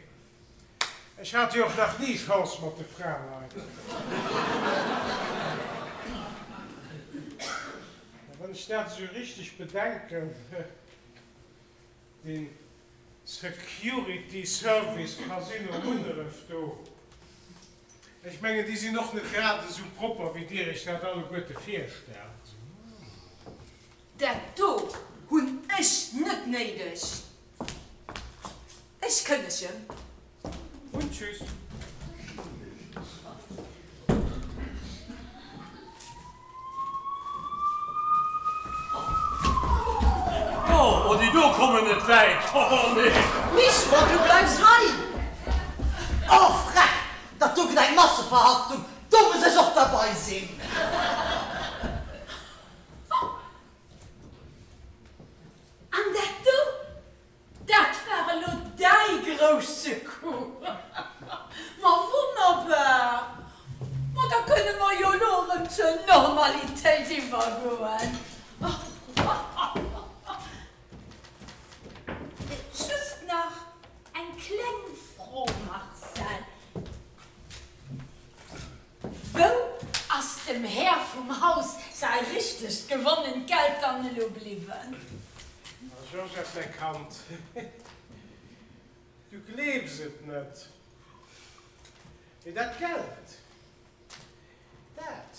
ech hat jo och nach ni Chance mat de Fraleit. Mä wann ech dat esou richteg bedenken, dee Security Service Casino Munneref do, ech mengen, déi sinn och net grad esou propper, wéi Dir Iech dat alleguerte virstellt. Dat do hunn ech net néideg. Ech kënnegen. Und tschüss. Oh, oh, déi do kommen net wäit. Oh, nee. Mich, ma du bleifs hei! Oh, freck! Dat do gëtt eng Masseverhaftung, do muss ech och derbei sinn! An dat do, dat war elo däi grousse Coup! Ma wonnerbar! Ma da kënne mer jo elo erëm zur Normalitéit iwwergoen. Just nach eng kleng Fro, Marcel. Wou ass dem Här vum Haus säi richtegt gewonnent Geld dann elo bliwwen? Georgette, mäi Kand, du gleefs et net, mee dat Geld, dat,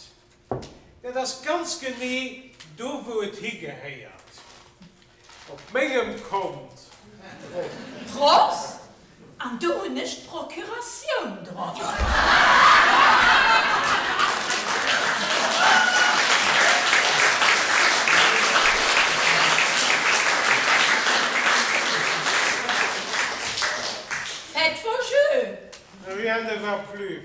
dat ass ganz genee do, wou et higehéiert, op mengem Kont. Prost! An do hunn ech d'Procuratioun drop. Faites vos jeux! Rien ne va plus.